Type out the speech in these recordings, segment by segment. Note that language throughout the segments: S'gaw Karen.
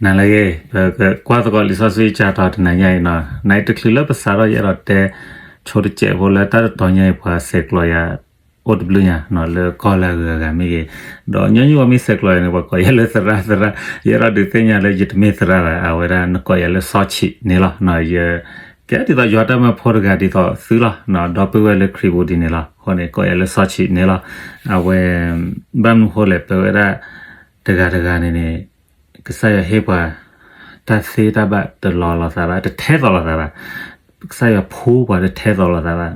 နၤလၢအဂ့ၤ, ပကကွၢ်သကိးလံာ်စီဆှံကၠၢ်တီၤတနၤညါအံၤနီၤ, နအံၤတချုးလၢပစးထီၣ် ယအဲၣ်ဒိးတဲဆိတစဲးဖိလၢတၢ်တတီၤညါအံၤ ပှၤဆဲးကျိးယၤ အိၣ်တဘျုးညါနီၤ, လၢကီၢ်လၢအဂုၤအဂၤမ့ၢ်ဂ့ၤ, ဒီးညီနုၢ်ဝဲမ့ၢ်ဆဲးကျိးယၤန့ၣ် ပှၤကိးယၤလၢသရၣ်သရၣ်, ယအဲၣ်ဒိးဒုးသ့ၣ်ညါလၢယတမ့ၢ်သရၣ်ဘၣ်, အဝဲဒၣ်နကိးယၤလၢစီဆံးန့ၣ်လီၤ. ယကဲဒ်သိးယွၤတၢ်မၢဖိတဂၤဒ်သိးသုလီၤ, ဒီပုၢ်ဝဲၢ်လၢခရံာ်ပူၤဒ်န့ၣ်လီၤ. အဃိန့ၣ် ကိးယၤလၢစီဆံးန့ၣ်လီၤ. အဝဲ ဘၣ်မနုၤဃိလဲၣ်, ပဝဲဒၣ်တဂၤတဂၤန့ၣ်န့ၣ် ကစၢ်ယွၤဟ့ၣ်ပှၤ တၢ်သ့တၢ်ဘၣ်တလီၤလိာ်သးဘၣ်, တထဲသိးလိာ်သးဘၣ်. ကစၢ်ယွၤဖှူပှၤတထဲသိးလိာ်သးဘၣ်.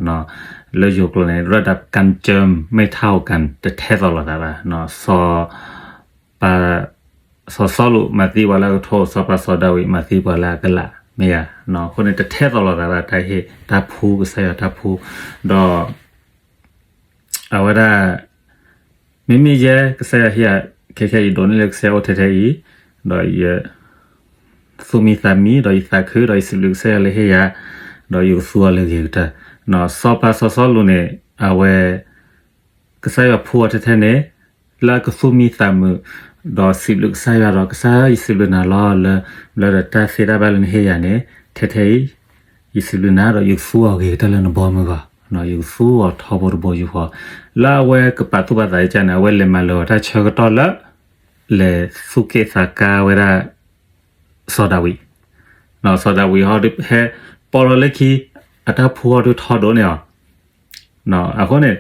လၢယိၤကျိာ်န့ၣ် ရၢဒၣ်ကၣ်ကၠၢမ့ၢ်ထါအိၣ်ကၣ် တထဲသိးလိာ်သးဘၣ်. စီၤပၤ စီၤစီလူးမၤသံပှၤလၢအကထိ, စီၤပၤစီၤဒၤဝံးမၤသံပှၤလၢအကလး, မ့ၢ်ဧါ. အဃိန့ၣ် တထဲသိးလိာ်သးဘၣ် တၢ်ဟ့ၣ်တၢ်ဖှူ ကစၢ်ယွၤတၢ်ဖှူ, ဒီး အဝဲဒၣ် မ့မ့ၢ်ယဲ ကစၢ်ယွၤဟ့ၣ်ယၤ ခဲခဲအံၤ ဒိးန့ၢ်လၢကစၢ်ယွၤအိၣ်ထဲထဲအံၤ, ဒီးယသူၣ်မံသးမံ ဒီးယသးခု ဒီးယစံးဘျုးကစၢ်ယွၤလၢဟ့ၣ်ယၤ, ဒီးယကသူအီၤလၢအဂ့ၤကတၢၢ်. စီၤပၤစီၤစီလူးန့ၣ် အဝဲ ကစၢ်ယွၤဖှူအီၤထဲထဲန့ၣ် လၢအကသူၣ်မံသးမုာ်, ဒီးစံးဘျုးကစၢ်ယွၤဒီး ကစၢ်ယွၤ ယစံးဘျုးနၤလီၤလၢ လၢဒီးတၢ်သ့တၢ်ဘၣ်လၢနဟ့ၣ်ယၤန့ၣ် ထဲထဲအံၤ ယစံးဘျုးနၤ ဒီးယကသူအီၤဂ့ၤကတၢၢ်လၢနဘီမုၢ်ဂီၢ်, ယကသူအီၤထီဘိတဘိယူၢ်ဃီ. လၢအဝဲကပာ်သူၣ်ပာ်သးအံၤန့ၣ် အဝဲလဲၤမၤလၢာ်အီၤတၢ်ဆၢကတီၢ်လၢ လဲၤသူၣ်က့ၣ်သးကါဝဲဒၣ် စီၤဒၤဝံး, စီၤဒၤဝံးဟီဒုးဟဲပိာ်ထီၣ်လၢခံ အတၢ်ဖှူအီၤဒုးထီဒိၣ်န့ၢ်အီၤ. အဃိန့ၣ်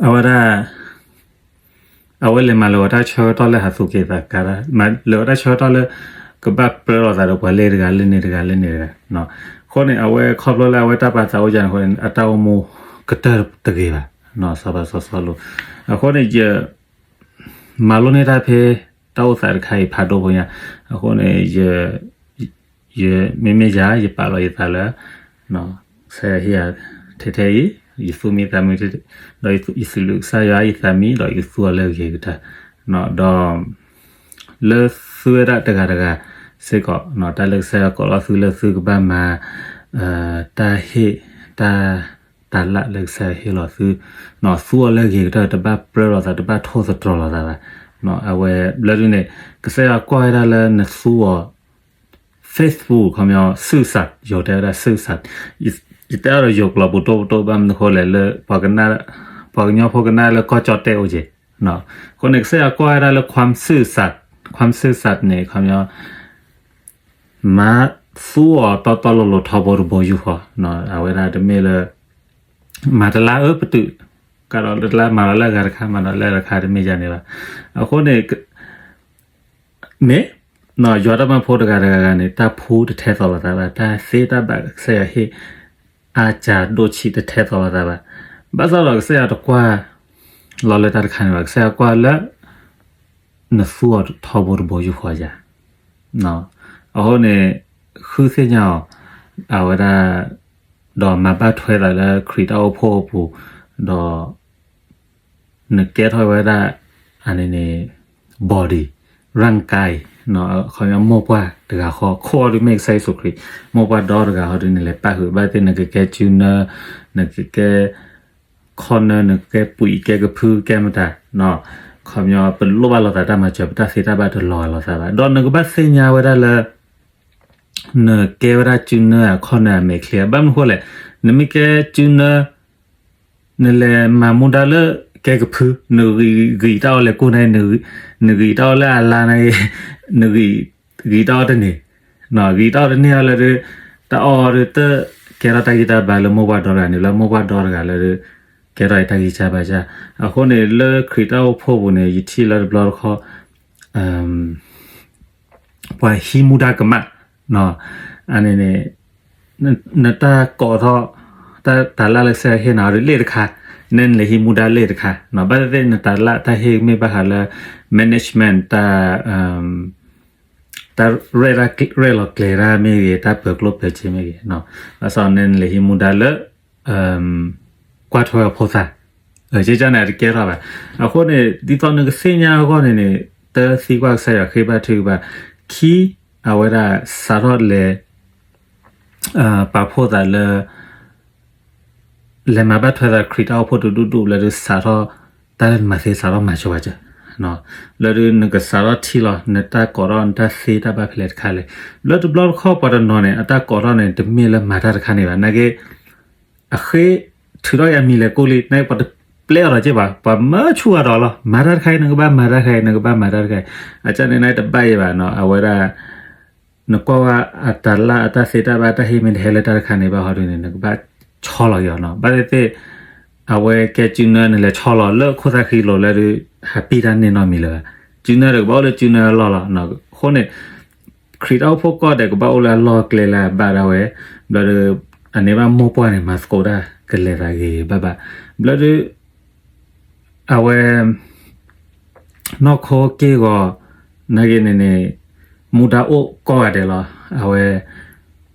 အဝဲဒၣ် အဝဲလဲၤမၤလၢာ်အီၤတၢ်ဆၢကတီၢ်လၢဟးသူၣ်က့ၣ်သးကါ, မၤလၢာ်အီၤတၢ်ဆၢကတီၢ်လၢ ကဘၣ်ပြၢလိာ်သးဒီးပှၤလၢတဂၤလၢန့ၣ်တဂၤလၢန့ၣ်တဂၤ. အဃိန့ၣ် အဝဲခီဖျိလၢအဝဲတၢ်ပာ်သးအိၣ်ယၤန့ၣ်အဃိန့ၣ် အတၢ်အိၣ်မူကတၢၢ်တဂ့ၤဘၣ်, စီၤပၤစီၤစီလူး. အဃိန့ၣ် ယ မၤလိန့ၢ်တၢ်ဖဲ တၢ်အိၣ်သးတခါအံၤဖးဒိၣ်ဖိညါ, အဃိန့ၣ် ယ မ့မ့ၢ်ယၤ ယပာ်လီၤယသးလၢ ကစၢ်ယွၤဟ့ၣ်ယၤထဲထဲအံၤ, ယသူၣ်မံသးမုာ်, ဒီးယစံးဘျုးကစၢ်ယွၤ ယသးမံ ဒီးယသူအီၤလၢအဂ့ၤကတၢၢ်, ဒီး လၢသုဝဲဒၣ်တဂၤတဂၤစ့ၢ်ကီး တၢ်လၢကစၢ်ယွၤကိးလီၤသုလၢသုကဘၣ်မၤ တၢ်ဟ့ၣ် တၢ် တၢ်လၢလၢကစၢ်ယွၤဟ့ၣ်လီၤသု, သူအီၤလၢအဂ့ၤကတၢၢ် တဘၣ်ပြၢလိာ်သး တဘၣ်ထိၣ်သတြီၤလိာ်သးဘၣ်. အဝဲဘျီဒုန့ၣ် ကစၢ်ယွၤကွၢ်ဝဲဒၣ်လၢနသူအီၤ Facebook ခီပညီ ซื่อสัตย์, ယိၤတဲဝဲဒၣ် ซื่อสัตย์, ယတဲအီၤဒီးယိၤကျိာ်ပူၤတိၢ်ပူၤတိၢ် ဘၣ်မနုၤဃိလဲၣ် လၢ ပှၤကညီဖိကနၣ်လၢကီၢ်ကၠီၣ်တဲၣ်အိၣ်က့ၤ, အဃိန့ၣ် ကစၢ်ယွၤကွၢ်ဝဲဒၣ်လၢ ความซื่อสัตย์, ความซื่อสัตย์ န့ၣ် ခီပညီ မၤသူအီၤတီတီလိၤလိၤထီဘိတဘိယူၢ်ဃီ, အဝဲဒၣ်တမ့ၢ်လၢ မၤတလါအၢပတုာ်, ကဒီးလၢတလါ မၤဒီးလၢအဂၤတခါ မၤဒီးလၢအဂၤတခါ တမ့ၢ်ဒ်န့ၣ်ဘၣ်. အဃိန့ၣ် မ့ၢ် ယွၤတၢ်မၢဖိတဂၤတဂၤဂၤန့ၣ် တၢ်ဖှူတထဲသိးလိာ်သးဘၣ်, တၢ်သ့တၢ်ဘၣ်ကစၢ်ယွၤဟ့ၣ် အါစှၤဒိၣ်ဆံးတထဲသိးလိာ်သးဘၣ်. ဘၣ်ဆၣ်ဒီးကစၢ်ယွၤတကွၢ်လီၤလၢတၢ်တခါန့ၣ်ဘၣ်, ကစၢ်ယွၤကွၢ်လၢ နသူအီၤထီဘိတဘိယူၢ်ဃီယၤ. အဃိန့ၣ် ဃုသ့ၣ်ညါအီၤ အဝဲဒၣ် ဒီးမၤဘၣ်ထွဲသးလၢခရံာ်တၢ်အိၣ်ဖှိၣ်အပူၤ, ဒီး နကဲထီၣ်ဝဲဒၣ် အန့ၣ်န့ၣ် body, ร่างกาย ခီပညီမိၢ်ပှၢ်တဂၤဃီ, ခိၣ်အီၤဒုးမ့ၢ်ကစၢ်ယ့ၣ်ၡူးခရံာ်, မိၢ်ပှၢ်ဒီတဂၤဃီဒုးန့ၣ် လဲၤပၣ်ဃုာ်ဘၣ်သ့ၣ် နကကဲစုနၢ, နကကဲ ခီၣ်နၢ, နကကဲပှံာ် ကဲကဖု ကဲမတၤ, ခီပညီ ပလိၣ်ဘၣ်လိာ်သးတၢ်မၤစၢၤ ပတၢ်သ့တၢ်ဘၣ်တလီၤလိာ်သးဘၣ်. ဒီးနကဘၣ်သ့ၣ်ညါဝဲဒၣ်လၢ နကဲဝဲဒၣ်စုနၢဧါ ခီၣ်နၢဧါ မဲာ်ချံဧါ, ဘၣ်မနုၤဃိလဲၣ်, နမ့ၢ်ကဲစုနၢ နလဲၤမၤမူဒါလၢကဲကဖု, နဂံၢ်တၢ်အီၣ်လဲၤကိၢ်န့ၣ်, နဂံၢ်တၢ်အီၣ်လၢအလါန့ၣ်, နဂံၢ်တၢ်အီၣ်တန့ၢ်, ဂံၢ်တၢ်အီၣ်တန့ၢ်အီၤလၢဒုး တၢ်အီၣ်ဒုးတကဲထီၣ်တၢ်ဂံၢ်တၢ်ဘါလၢမိၢ်ပှၢ်ဒီတဂၤန့ၣ် လၢမိၢ်ပှၢ်ဒီတဂၤလၢဒုး ကဲထီၣ်အတၢ်ဂံၢ်စၢ်ဘါစၢ်. အဃိန့ၣ် လၢခရံာ်တၢ်အိၣ်ဖှိၣ်ပူၤန့ၣ် ယထံၣ်လၢတဘျီတခီ ပှၤဟံးမူဒါကမၣ်, အန့ၣ်န့ၣ် နတၢ်ကိးထီၣ် တၢ်တၤလၣ်လၢကစၢ်ယွၤဟ့ၣ်နၤအီၤဒုးလ့ၣ်တခါ, နဲနလဲၤဟံးမူဒါလ့ၣ်တခါ, ဘၣ်သ့ၣ်သ့ၣ်နတၤလၣ်တၢ်ဟ့ၣ်မ့ၢ်ဘၣ်ဃးလၢ management တၢ် တၢ်ရဲၣ်လီၤကျဲၤတၢ်မ့ၢ်ဂ့ၤ, တၢ်ပၢၤကျိၣ်ပၢၤစ့မ့ၢ်ဂ့ၤ, ဘၣ်ဆၣ်နဲနလဲၤဟံးမူဒါလၢ ကွၢ်ထွဲအဖိသၣ်, ကကန့ၣ်တကဲထီၣ်ဘၣ်. အဃိန့ၣ် ဒ်သိးနကသ့ၣ်ညါအဂီၢ်န့ၣ်န့ၣ် တၢ်သံကွၢ်ကစၢ်ယွၤဃ့ဘါထုကဖၣ်, ခံ အဝဲဒၣ်စးထီၣ်လဲၤ ပာ်ဖှိၣ်သးလၢ လဲၤမၤဘၣ်ထွဲသးခရံာ်တၢ်အိၣ်ဖှိၣ်တဒူၣ်ဒူၣ်လၢဒုးစးထီၣ် တၢ်လၢနမၤသ့စးထီၣ်မၤစၢၤဝဲကၢ လၢဒုးနကစးထီၣ်ထံၣ်လီၤ နတၢ်ကိးထီၣ်နတၢ်သ့တၢ်ဘၣ်ဖဲလဲၣ်တခါလဲၣ်. ဘျီတဘျီတခီၣ်ပှၤတနီၤန့ၣ် အတၢ်ကိးထီၣ်န့ၣ် တမ့ၢ်လၢမၤတၢ်တခါန့ၣ်ဘၣ် နာ်က့ အဃ့ထုးထီၣ်က့ၤအမံၤလဲၤကိၢ်လံ နာ်က့ပှၤတပျဲအီၤဒီးက့ဘၣ် ပှၤမၢဆူၣ်အီၤဒီးလီၤ မၤတၢ်တခါအံၤ နကဘၣ်မၤတၢ်တခါအံၤ နကဘၣ်မၤတၢ်တခါအံၤ အကၢ်န့ၣ်နာ်က့တဘၣ်အံၤဘၣ်နီၤ အဝဲဒၣ် နကွၢ်ဝဲအတၢ်လၢ်အတၢ်သ့တၢ်ဘၣ်တၢ်ဟ့ၣ်မ့ၢ်တဟဲလၢတၢ်တခါန့ၣ်ဘၣ်ဟီဒုးန့ၣ် နကဘၣ်ဆီလီၤက့ၤအီၤနီၤ ဘၣ်သ့ၣ်သ့ၣ် အဝဲကဲစုနၢနလဲၤဆီလီၤလၢခိၣ်သၣ်ဃံလိၤလၢဒုး ဟးပံၢ်တၢ်န့ၢ်နီတမံၤလၢၤဘၣ် စုနၢတကဘၣ်အိၣ်လၢစုနၢအလီၢ်လီၤ အဃိန့ၣ် ခရံာ်တၢ်အိၣ်ဖှိၣ်ကိးဂၤဒဲးကဘၣ်အိၣ်လၢအလီၢ်အကျဲလၢအဘၣ်ဒၣ်ဝဲ ဘျီဒီး အန့ၢ်ဘၣ်မိၢ်ပှၢ်န့ၣ် မၤသကိးတၢ်ကလဲၤသးဂ့ၤဂ့ၤဘၣ်ဘၣ် ဘျီဒီး အဝဲ နီၢ်ခိက့ၢ်ဂီၤ နာ်က့န့ၣ်န့ၣ် မူဒါအိၣ်ကိးဂၤဒဲးလီၤ အဝဲ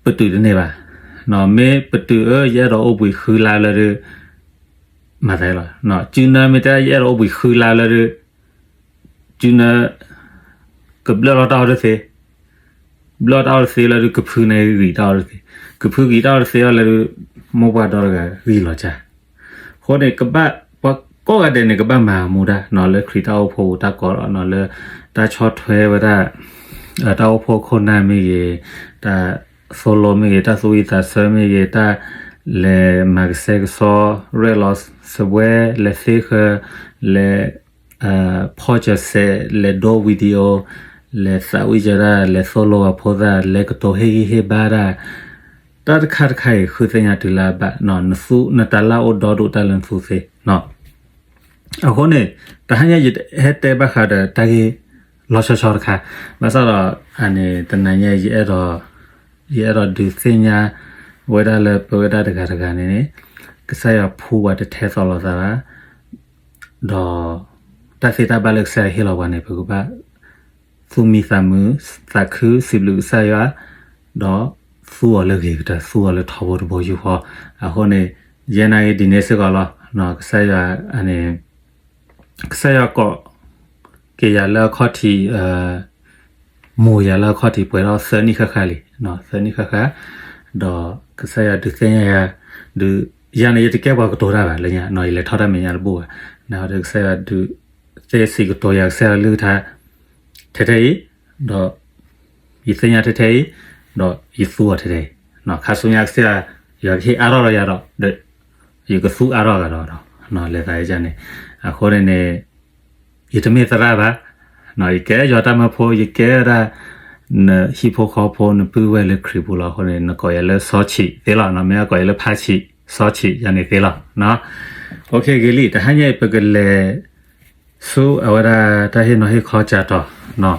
ပတုာ်တန့ၢ်ဘၣ် မ့ၢ်ပတုာ်ဧၢ ယအဲၣ်ဒိးအိၣ်ဘှံးဃုလါလၢဒုး မၤသးလီၤ စုနၢမ့ၢ်တဲယအဲၣ်ဒိးအိၣ်ဘှံးဃုလါလၢဒုး စုနၢ ကဘျၢၣ်လီၤတၢ်အီၣ်တသ့ ဘျၢၣ်တၢ်အီၣ်တသ့လၢဒုး ကဖုန့ၣ်ဂံၢ်တၢ်အီၣ်တသ့ ကဖုဂံၢ်တၢ်အီၣ်တသ့အီၤလၢဒုး မိၢ်ပှၢ်ဒီတဂၤဂံၢ်လီၤကၢ် အဃိန့ၣ် ကဘၣ် ပှၤကိးဂၤဒဲးန့ၣ် ကဘၣ်မၤမူဒါနီၤ လၢခရံာ်တၢ်အိၣ်ဖှိၣ်တၢ်ကိးလီၤနီၤ လၢတၢ်ဆီၣ်ထွဲဝဲဒၣ် တၢ်အိၣ်ဖှိၣ်ခိၣ်နၢ်မ့ၢ်ဂ့ၤ တၢ်သိၣ်လိမ့ၢ်ဂ့ၤ တၢ်သူၣ်ဝံၣ်သးဆၢမ့ၢ်ဂ့ၤ တၢ်လဲၤမၤကစဲကစီ ရဲၣ်လီၤစပွဲ လဲၤသ့ဃၢၤ လဲၤ ဖီၣ်စၢၤစဲး လဲၤဒိ video လဲၤသးဝံၣ်စၢၤတၢ် လဲၤသိၣ်လိအဖိသၣ် လဲၤကတိၤဟ့ၣ်ဂံၢ်ဟ့ၣ်ဘါတၢ် တၢ်တခါတခါအံၤ ဃုသ့ၣ်ညါတုၤလၢအဘၣ် နသူ နတၢ်လၢ်အိၣ်ဒီဒူၣ်တၢ်လၢနသူသ့ အဃိန့ၣ် တဟါညါယဟဲတဲဘၣ်ဃးဒီးတၢ်ဂ့ၢ်လီၤဆီဆီတခါ ဘၣ်ဆၣ်ဒီး အန့ၣ် တနၤညါ ယအဲၣ်ဒိး ယအဲၣ်ဒိးဒုးသ့ၣ်ညါဝဲဒၣ်လၢပဝဲဒၣ်တဂၤတဂၤန့ၣ်န့ၣ် ကစၢ်ယွၤဖှူပှၤတထဲသိးလိာ်သးဘၣ် ဒီး တၢ်သ့တၢ်ဘၣ်လၢကစၢ်ယွၤဟ့ၣ်လီၤပှၤန့ၣ် ပကဘၣ် သူၣ်မံသးမုာ် သးခုစံးဘျုးကစၢ်ယွၤ ဒီးသူအီၤလၢဂ့ၤကတၢၢ် သူအီၤလၢထီဘိတဘိယူၢ်ဃီ အဃိန့ၣ် ယဲနာ်က့ဒ်န့ၣ်စ့ၢ်ကီးလီၤ ကစၢ်ယွၤန့ၣ် ကစၢ်ယွၤကိးက့ၤယၤလၢအခီၣ်ထံး မိၢ်ယၤလၢအခီၣ်ထံးပှဲၤထီၣ်သၢနံၣ်ဃၣ်ဃၣ်လံ သၢနံၣ်ဃၣ်ဃၣ် ဒီးကစၢ်ယွၤဒုးသ့ၣ်ညါယၤ ဒုး ယၤန့ၣ် ယတကဲပှၤကတိၤတၢ်ဘၣ်လၢညါ ယလဲၤထီၣ်တၢ်မဲာ်ညါတဘူၣ်ဘၣ် နကစၢ်ယွၤဒုးသ့စံးကတိၤယၤကစၢ်ယွၤလၢကထါ ထဲထဲအံၤ ဒီး ယသ့ၣ်ညါထဲထဲအံၤ ဒီးယသူအီၤထဲထဲအံၤ ခါဆူညါကစၢ်ယွၤ ယွၤကဟ့ၣ်အါထီၣ်ဒီးယၤဒီး ယကသူအါထီၣ်ဂၤဒီးဒီး လဲၤသးန့ၣ် အဃိန့ၣ်န့ၣ် ယတမ့ၢ်သရၣ်ဘၣ် ယကဲယွၤတၢ်မၢဖိ ယကဲဒၣ် နဟံၣ်ဖိဃီဖိ နပုၢ်ဝဲၢ်လၢခရံာ်ပူၤလီၤ အဃိန့ၣ် နကိးယၤလၢစီဆံးသ့လီၤ မ့ၢ်ကိးယၤလၢဖါဆံး စီဆံး ယၤန့ၣ်သ့လီၤ ဂ့ၤလံ တဟါညါအံၤ ပကလဲၤ ဆူအဝဲဒၣ်တၢ်ဟ့ၣ်နီၤဟ့ၣ်ခီကၢ်တီၤ တဟါညါ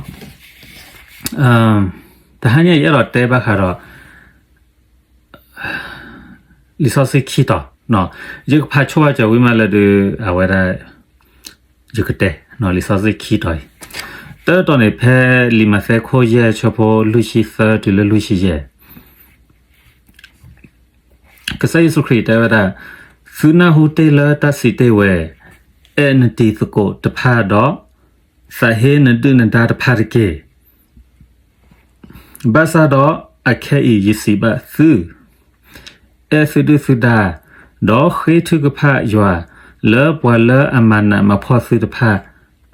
အံၤ ယအဲၣ်ဒိးတဲဘၣ်ဃးဒီး လံာ်စီဆှံခံတီၤ ယကဖးဆိဝဲကၢၤဝံၤမးလၢဒုး အဝဲဒၣ် ယကတဲ လံာ်စီဆှံခံတီၤအံၤ တၢ်တီၤန့ၣ် ဖဲလံာ်မးသဲခိၣ်ယဲၢ်ဆၢဖိလွံၢ်ဆံသၢတုၤလၢလွံၢ်ဆံယဲၢ် ကစၢ်ယ့ၣ်ၡူးခရံာ်တဲဝဲဒၣ်, သုနၢ်ဟူတ့ၢ်လၢတၢ်စံးတ့ၢ်ဝဲ, အဲၣ်နတံၤသကိးတဖၣ်ဒီး, သးဟ့နဒုၣ်နဒါတဖၣ်တက့ၢ်. ဘၣ်ဆၣ်ဒီးအခဲအံၤယစံးဘၣ်သု, အဲၣ်သုဒုၣ်သုဒါ, ဒီးဃ့ထုကဖၣ်ယွၤလၢပှၤလၢအမၤနးမၤဖှီၣ်သုတဖၣ်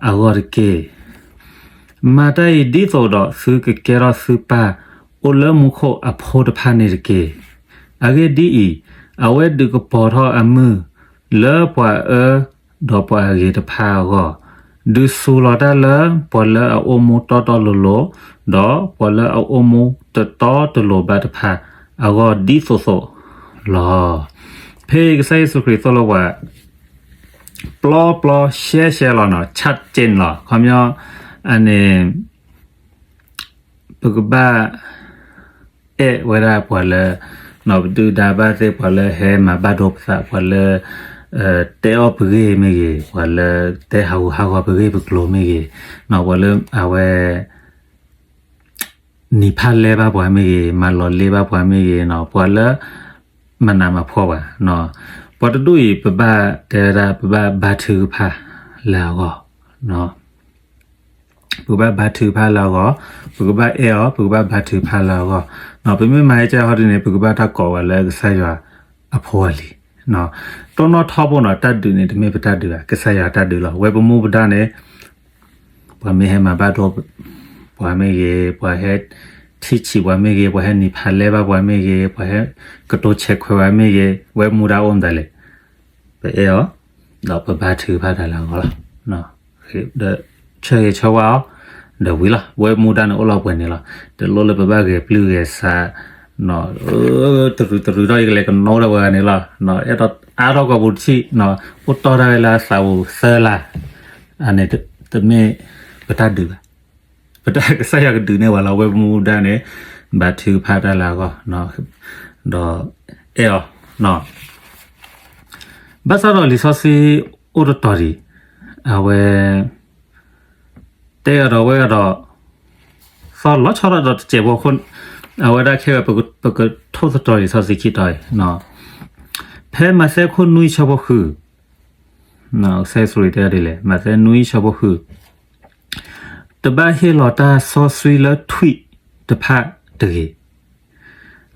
အဂီၢ်တက့ၢ်. မၤတၢ်အံၤဒ်သိးဒီးသုကကဲထီၣ်သုပၢ်အိၣ်လၢမူခိၣ်အဖိတဖၣ်န့ၣ်တက့ၢ်. အဂ့ၢ်ဒ်အံၤ, အဝဲဒုးကပီၤထီၣ်အမုၢ်လၢပှၤအၢဒီးပှၤအဂ့ၤတဖၣ်အဂီၢ်, ဒုးစူၤလီၤတၢ်လၢပှၤလၢအအိၣ်မူတီတီလိၤလိၤ, ဒီးပှၤလၢအအိၣ်မူတတီတလိၤဘၣ်တဖၣ်အဂီၢ်ဒ်သိးသိးလီၤ. ဖဲအံၤကစၢ်ယ့ၣ်ၡူးခရံာ်သိၣ်လိပှၤ ပျီပျီရှဲရှဲလီၤနီၤ, ชัดเจนလီၤ. ခီပညီ အန့ၣ် ပကဘၣ် အဲၣ်ဝဲဒၣ်ပှၤလၢ ပဒုၣ်ဒါဘၣ်သ့ၣ် ပှၤလၢဟဲမၤဘၣ်ဒိပသး ပှၤလၢ တဲအီၣ်ပဂ့ၢ်မ့ၢ်ဂ့ၤ ပှၤလၢတဲဟးဂူာ်ဟးဂီၤပဂ့ၢ်ပကျိၤမ့ၢ်ဂ့ၤ ပှၤလၢအဝဲ နံၤဖးလဲဘၣ်ပှၤမ့ၢ်ဂ့ၤ မၤလီၤလ့ဘၣ်ပှၤမ့ၢ်ဂ့ၤ ပှၤလၢ မၤနးမၤဖှီၣ်ပှၤ ပှၤတဒူၣ်အံၤ ပဘၣ်တဲဝဲဒၣ် ပဘၣ်ဘါထုကဖၣ်လၢအဂီၢ် ပကဘၣ်ဘါထုကဖၣ်လၢအဂီၢ်, ပကဘၣ်အဲၣ်အီၤ, ပကဘၣ်ဘါထုကဖၣ်လၢအဂီၢ်, ပမ့ၢ်မၤဟဲကဲဟီဒ်န့ၣ် ပကဘၣ်တၢ်ကိးဝဲလၢကစၢ်ယွၤအဖိအလံၤ, တိၢ်နီၣ်ထီဘိနီၤ တၢ်ဒုးန့ၣ် တမ့ၢ်ပတၢ်ဒုးဘၣ်, ကစၢ်ယွၤတၢ်ဒုးလီၤ. ဝဲပမူပဒါန့ၣ် ပှၤမ့ၢ်ဟဲမၤဘၣ်ဒိပှၤမ့ၢ်ဂ့ၤ, ပှၤဟဲထံၣ်ဆံးပှၤမ့ၢ်ဂ့ၤ, ပှၤဟဲနံၤဖးလဲဘၣ်ပှၤမ့ၢ်ဂ့ၤ, ပှၤဟဲကတိၤဆဲးခွဲးပှၤမ့ၢ်ဂ့ၤ, ဝဲမူဒါအိၣ်မတၤလဲၣ်. ပအဲၣ်အီၤ, ဒီးပဘါထုကဖၣ်တၢ်လၢအဂီၢ်လီၤ. ဒီးဆၢဂ့ၤဆၢဝါအီၤ, ဒီးဝံၤလီၤ. ဝဲမူဒါန့ၣ်အိၣ်လီၤပှဲၤန့ၣ်လီၤ. တလိၣ်လၢပဘၣ်ဂဲၤပျုၢ်ဂဲၤဆး, တရူးတရူးထီၣ် ယကလဲၤကနိဒီးပှၤဂၤန့ၣ်လီၤ. အဲၣ်ဒိးအါထီၣ်ကီၢ်ပူၤတထံၣ်, အိၣ်တီၢ်တၢ်ဝဲလၢအသးပူၤသၢလါ, အန့ၣ်တမ့ၢ်ပတၢ်ဒုးဘၣ်. ပတၢ်ကစၢ်ယွၤကဒုးနဲၣ်ပှၤလီၤ. ဝဲမူဒါန့ၣ် ဘါထုကဖၣ်တၢ်လၢအဂီၢ်, ဒီးအဲၣ်အီၤ, ဘၣ်ဆၣ်ဒီးလံာ်စီဆှံအိၣ်တတီၤဒံး, အဝဲ တဲကဒီးဝဲကဒီး, သီလီၤဆီထီၣ်ဒီးတစဲးဖိအဃိ, အဝဲဒၣ်ခဲဝဲ ပကထိၣ်သတြီၤလံာ်စီဆှံခံတီၤအံၤ, ဖဲမးသဲခိၣ်နွံဆၢဖိဃု, ကစၢ်ယ့ၣ်ၡူးခရံာ်တဲဒ်လဲၣ်, မးသဲနွံဆၢဖိဃု, တဘၣ်ဟ့ၣ်လီၤတၢ်စီဆှံလၢထွံၣ်တဖၣ်တဂ့ၤ.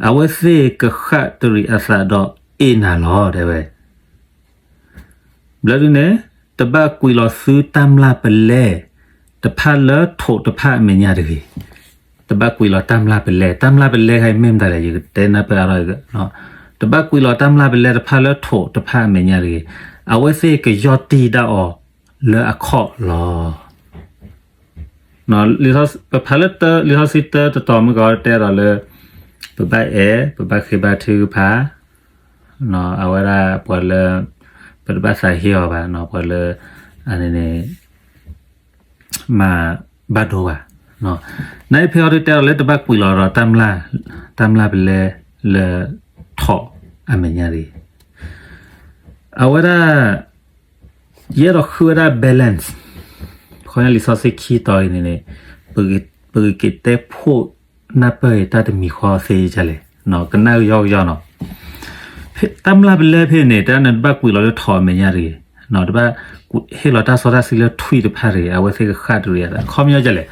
အဝဲသ့ၣ်ကဃၣ်တရံးအသးဒီးအ့ၣ်နၤလီၤ တဲဝဲ. ဘျီဒုန့ၣ်, တဘၣ်ကွံာ်လီၤသုတၢ်မျၢ်ပလဲတဖၣ်လၢထိးတဖၣ်အမဲာ်ညါတဂ့ၤ. တဘၣ်ကွံာ်လီၤတၢ်မျၢ်ပလဲ, တၢ်မျၢ်ပလဲခါအံၤမ့ၢ်မတၤလဲၣ်, ယကတဲနၢ်ပၢၢ်အါထီၣ်, တဘၣ်ကွံာ်လီၤတၢ်မျၢ်ပလဲတဖၣ်လၢထိးတဖၣ်အမဲာ်ညါတဂ့ၤ. အဝဲသ့ၣ်ကယီၢ်တံၢ်ဒၣ်အီၤလၢအခီၣ်လီၤ. ပဖးလၢလံာ်စီဆှံတၢတတီၤမုၢ်ကီးတဲဒီးလၢ ပဘၣ်အဲၣ်, ပဘၣ်ဃ့ဘါထုကဖၣ်, အဝဲဒၣ်ပှၤလၢ ပတဘၣ်သးဟ့အီၤဘၣ်, ပှၤလၢ အန့ၣ်န့ၣ် မၤဘၣ်ဒိဘၣ်. နအံၤဖဲအံၤဒုတဲဒီးလၢတဘၣ်ကွံာ်လီၤဒီး တၢ်မျၢ်ပလဲလၢထိးအမဲာ်ညါတဂ့ၤ. အဝဲဒၣ် ယအဲၣ်ဒိးဃုဝဲဒၣ် balance ခီလံာ်စီဆှံခံတီၤအံၤန့ၣ်န့ၣ်, ပကက့ၤတဲဖှိၣ်နၢ်ပၢၢ်အံၤတၢ်တမံၤဃီသ့ဒ်လဲၣ်, ကနၣ်ကယီကယီနီၤ. တၢ်မျၢ်ပလဲဖဲန့ၣ် တၢ်န့ၣ်တဘၣ်ကွံာ်လီၤလၢထိးအမဲာ်ညါတဂ့ၤ, တဘၣ်ဟ့ၣ်လီၤတၢ်စီတၢ်ဆှံလၢထွံၣ်တဖၣ်တဂ့ၤ, အဝဲသ့ၣ်ကဃၣ်တရံးအသး, ခီပညီဒ်လဲၣ်.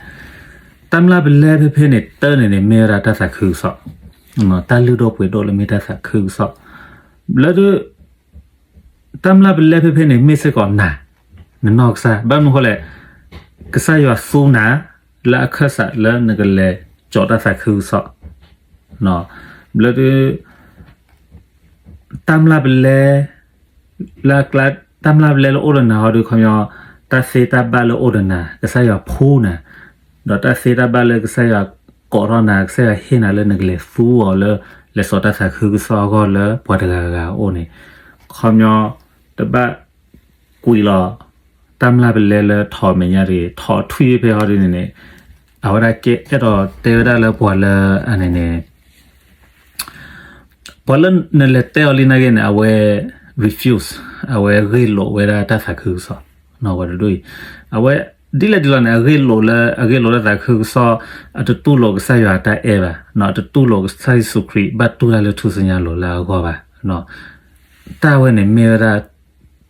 တၢ်မျၢ်ပလဲဖဲဖဲန့ၣ် တၢန့ၣ်န့ၣ် မ့ၢ်ဝဲဒၣ်တၢ်သးခုကစီၣ်, တၢ်လုၢ်ဒိၣ်ပှ့ၤဒိၣ်လၢမ့ၢ်တၢ်သးခုကစီၣ်. ဘျီဒု တၢ်မျၢ်ပလဲဖဲဖဲန့ၣ် မ့ၢ်စ့ၢ်ကီးနၤ, နနီၢ်ကစၢ်, ဘၣ်မနုၤဃိလဲၣ်, ကစၢ်ယွၤသူနၤ လၢအခၢၣ်စးလၢနကလဲၤကၠီၤတၢ်သးခုကစီၣ်. ဘျီဒု တၢ်မျၢ်ပလဲ လၢအကျါ, တၢ်မျၢ်ပလဲလၢအိၣ်ဒီးနၤဟီဒု ခီပညီ, တၢ်သ့တၢ်ဘၣ်လၢအိၣ်ဒီးနၤ ကစၢ်ယွၤဖှူနၤ, ဒီးတၢ်သ့တၢ်ဘၣ်လၢကစၢ်ယွၤကိးထီၣ်နၤ ကစၢ်ယွၤဟ့ၣ်နၤလၢနကလဲၤသူအီၤလၢ လဲၤစိာ်တၢ်သးခုကစီၣ်အဂီၢ်လၢပှၤတဂၤဂၤအအိၣ်န့ၣ်, ခီပညီ တဘၣ်ကွံာ်လီၤ တၢ်မျၢ်ပလဲလၢထိးအမဲာ်ညါတဂ့ၤ, ထိးထွံၣ်ဖဲဟီဒုန့ၣ်န့ၣ်, အဝဲဒၣ်ကဲအဲၣ်ဒိးတဲဝဲဒၣ်လၢပှၤလၢအန့ၣ်န့ၣ် ပှၤလၢနလဲၤတဲအီၤလံနာ်က့န့ၣ် အဝဲ refuse, အဝဲဂ့ၢ်လိာ်ဝဲဒၣ်တၢ်သးခုကစီၣ်, ပှၤတဒူၣ်အံၤ, အဝဲ ဒ်လဲၣ်ဒ်လဲၣ်န့ၣ် အဂ့ၢ်လိာ်လၢ အဂ့ၢ်လိာ်လၢသးခုကစီၣ်, အတတူၢ်လိာ်ကစၢ်ယွၤတၢ်အဲၣ်ဘၣ်, အတတူၢ်လိာ်ကစၢ်ယ့ၣ်ၡူးခရံာ်ဘၣ်တူၢ်တၢ်လၢထူၣ်စုညါလိၤလၢအဂီၢ်ဘၣ်. တၢ်ဝဲန့ၣ်မ့ၢ်ဝဲဒၣ်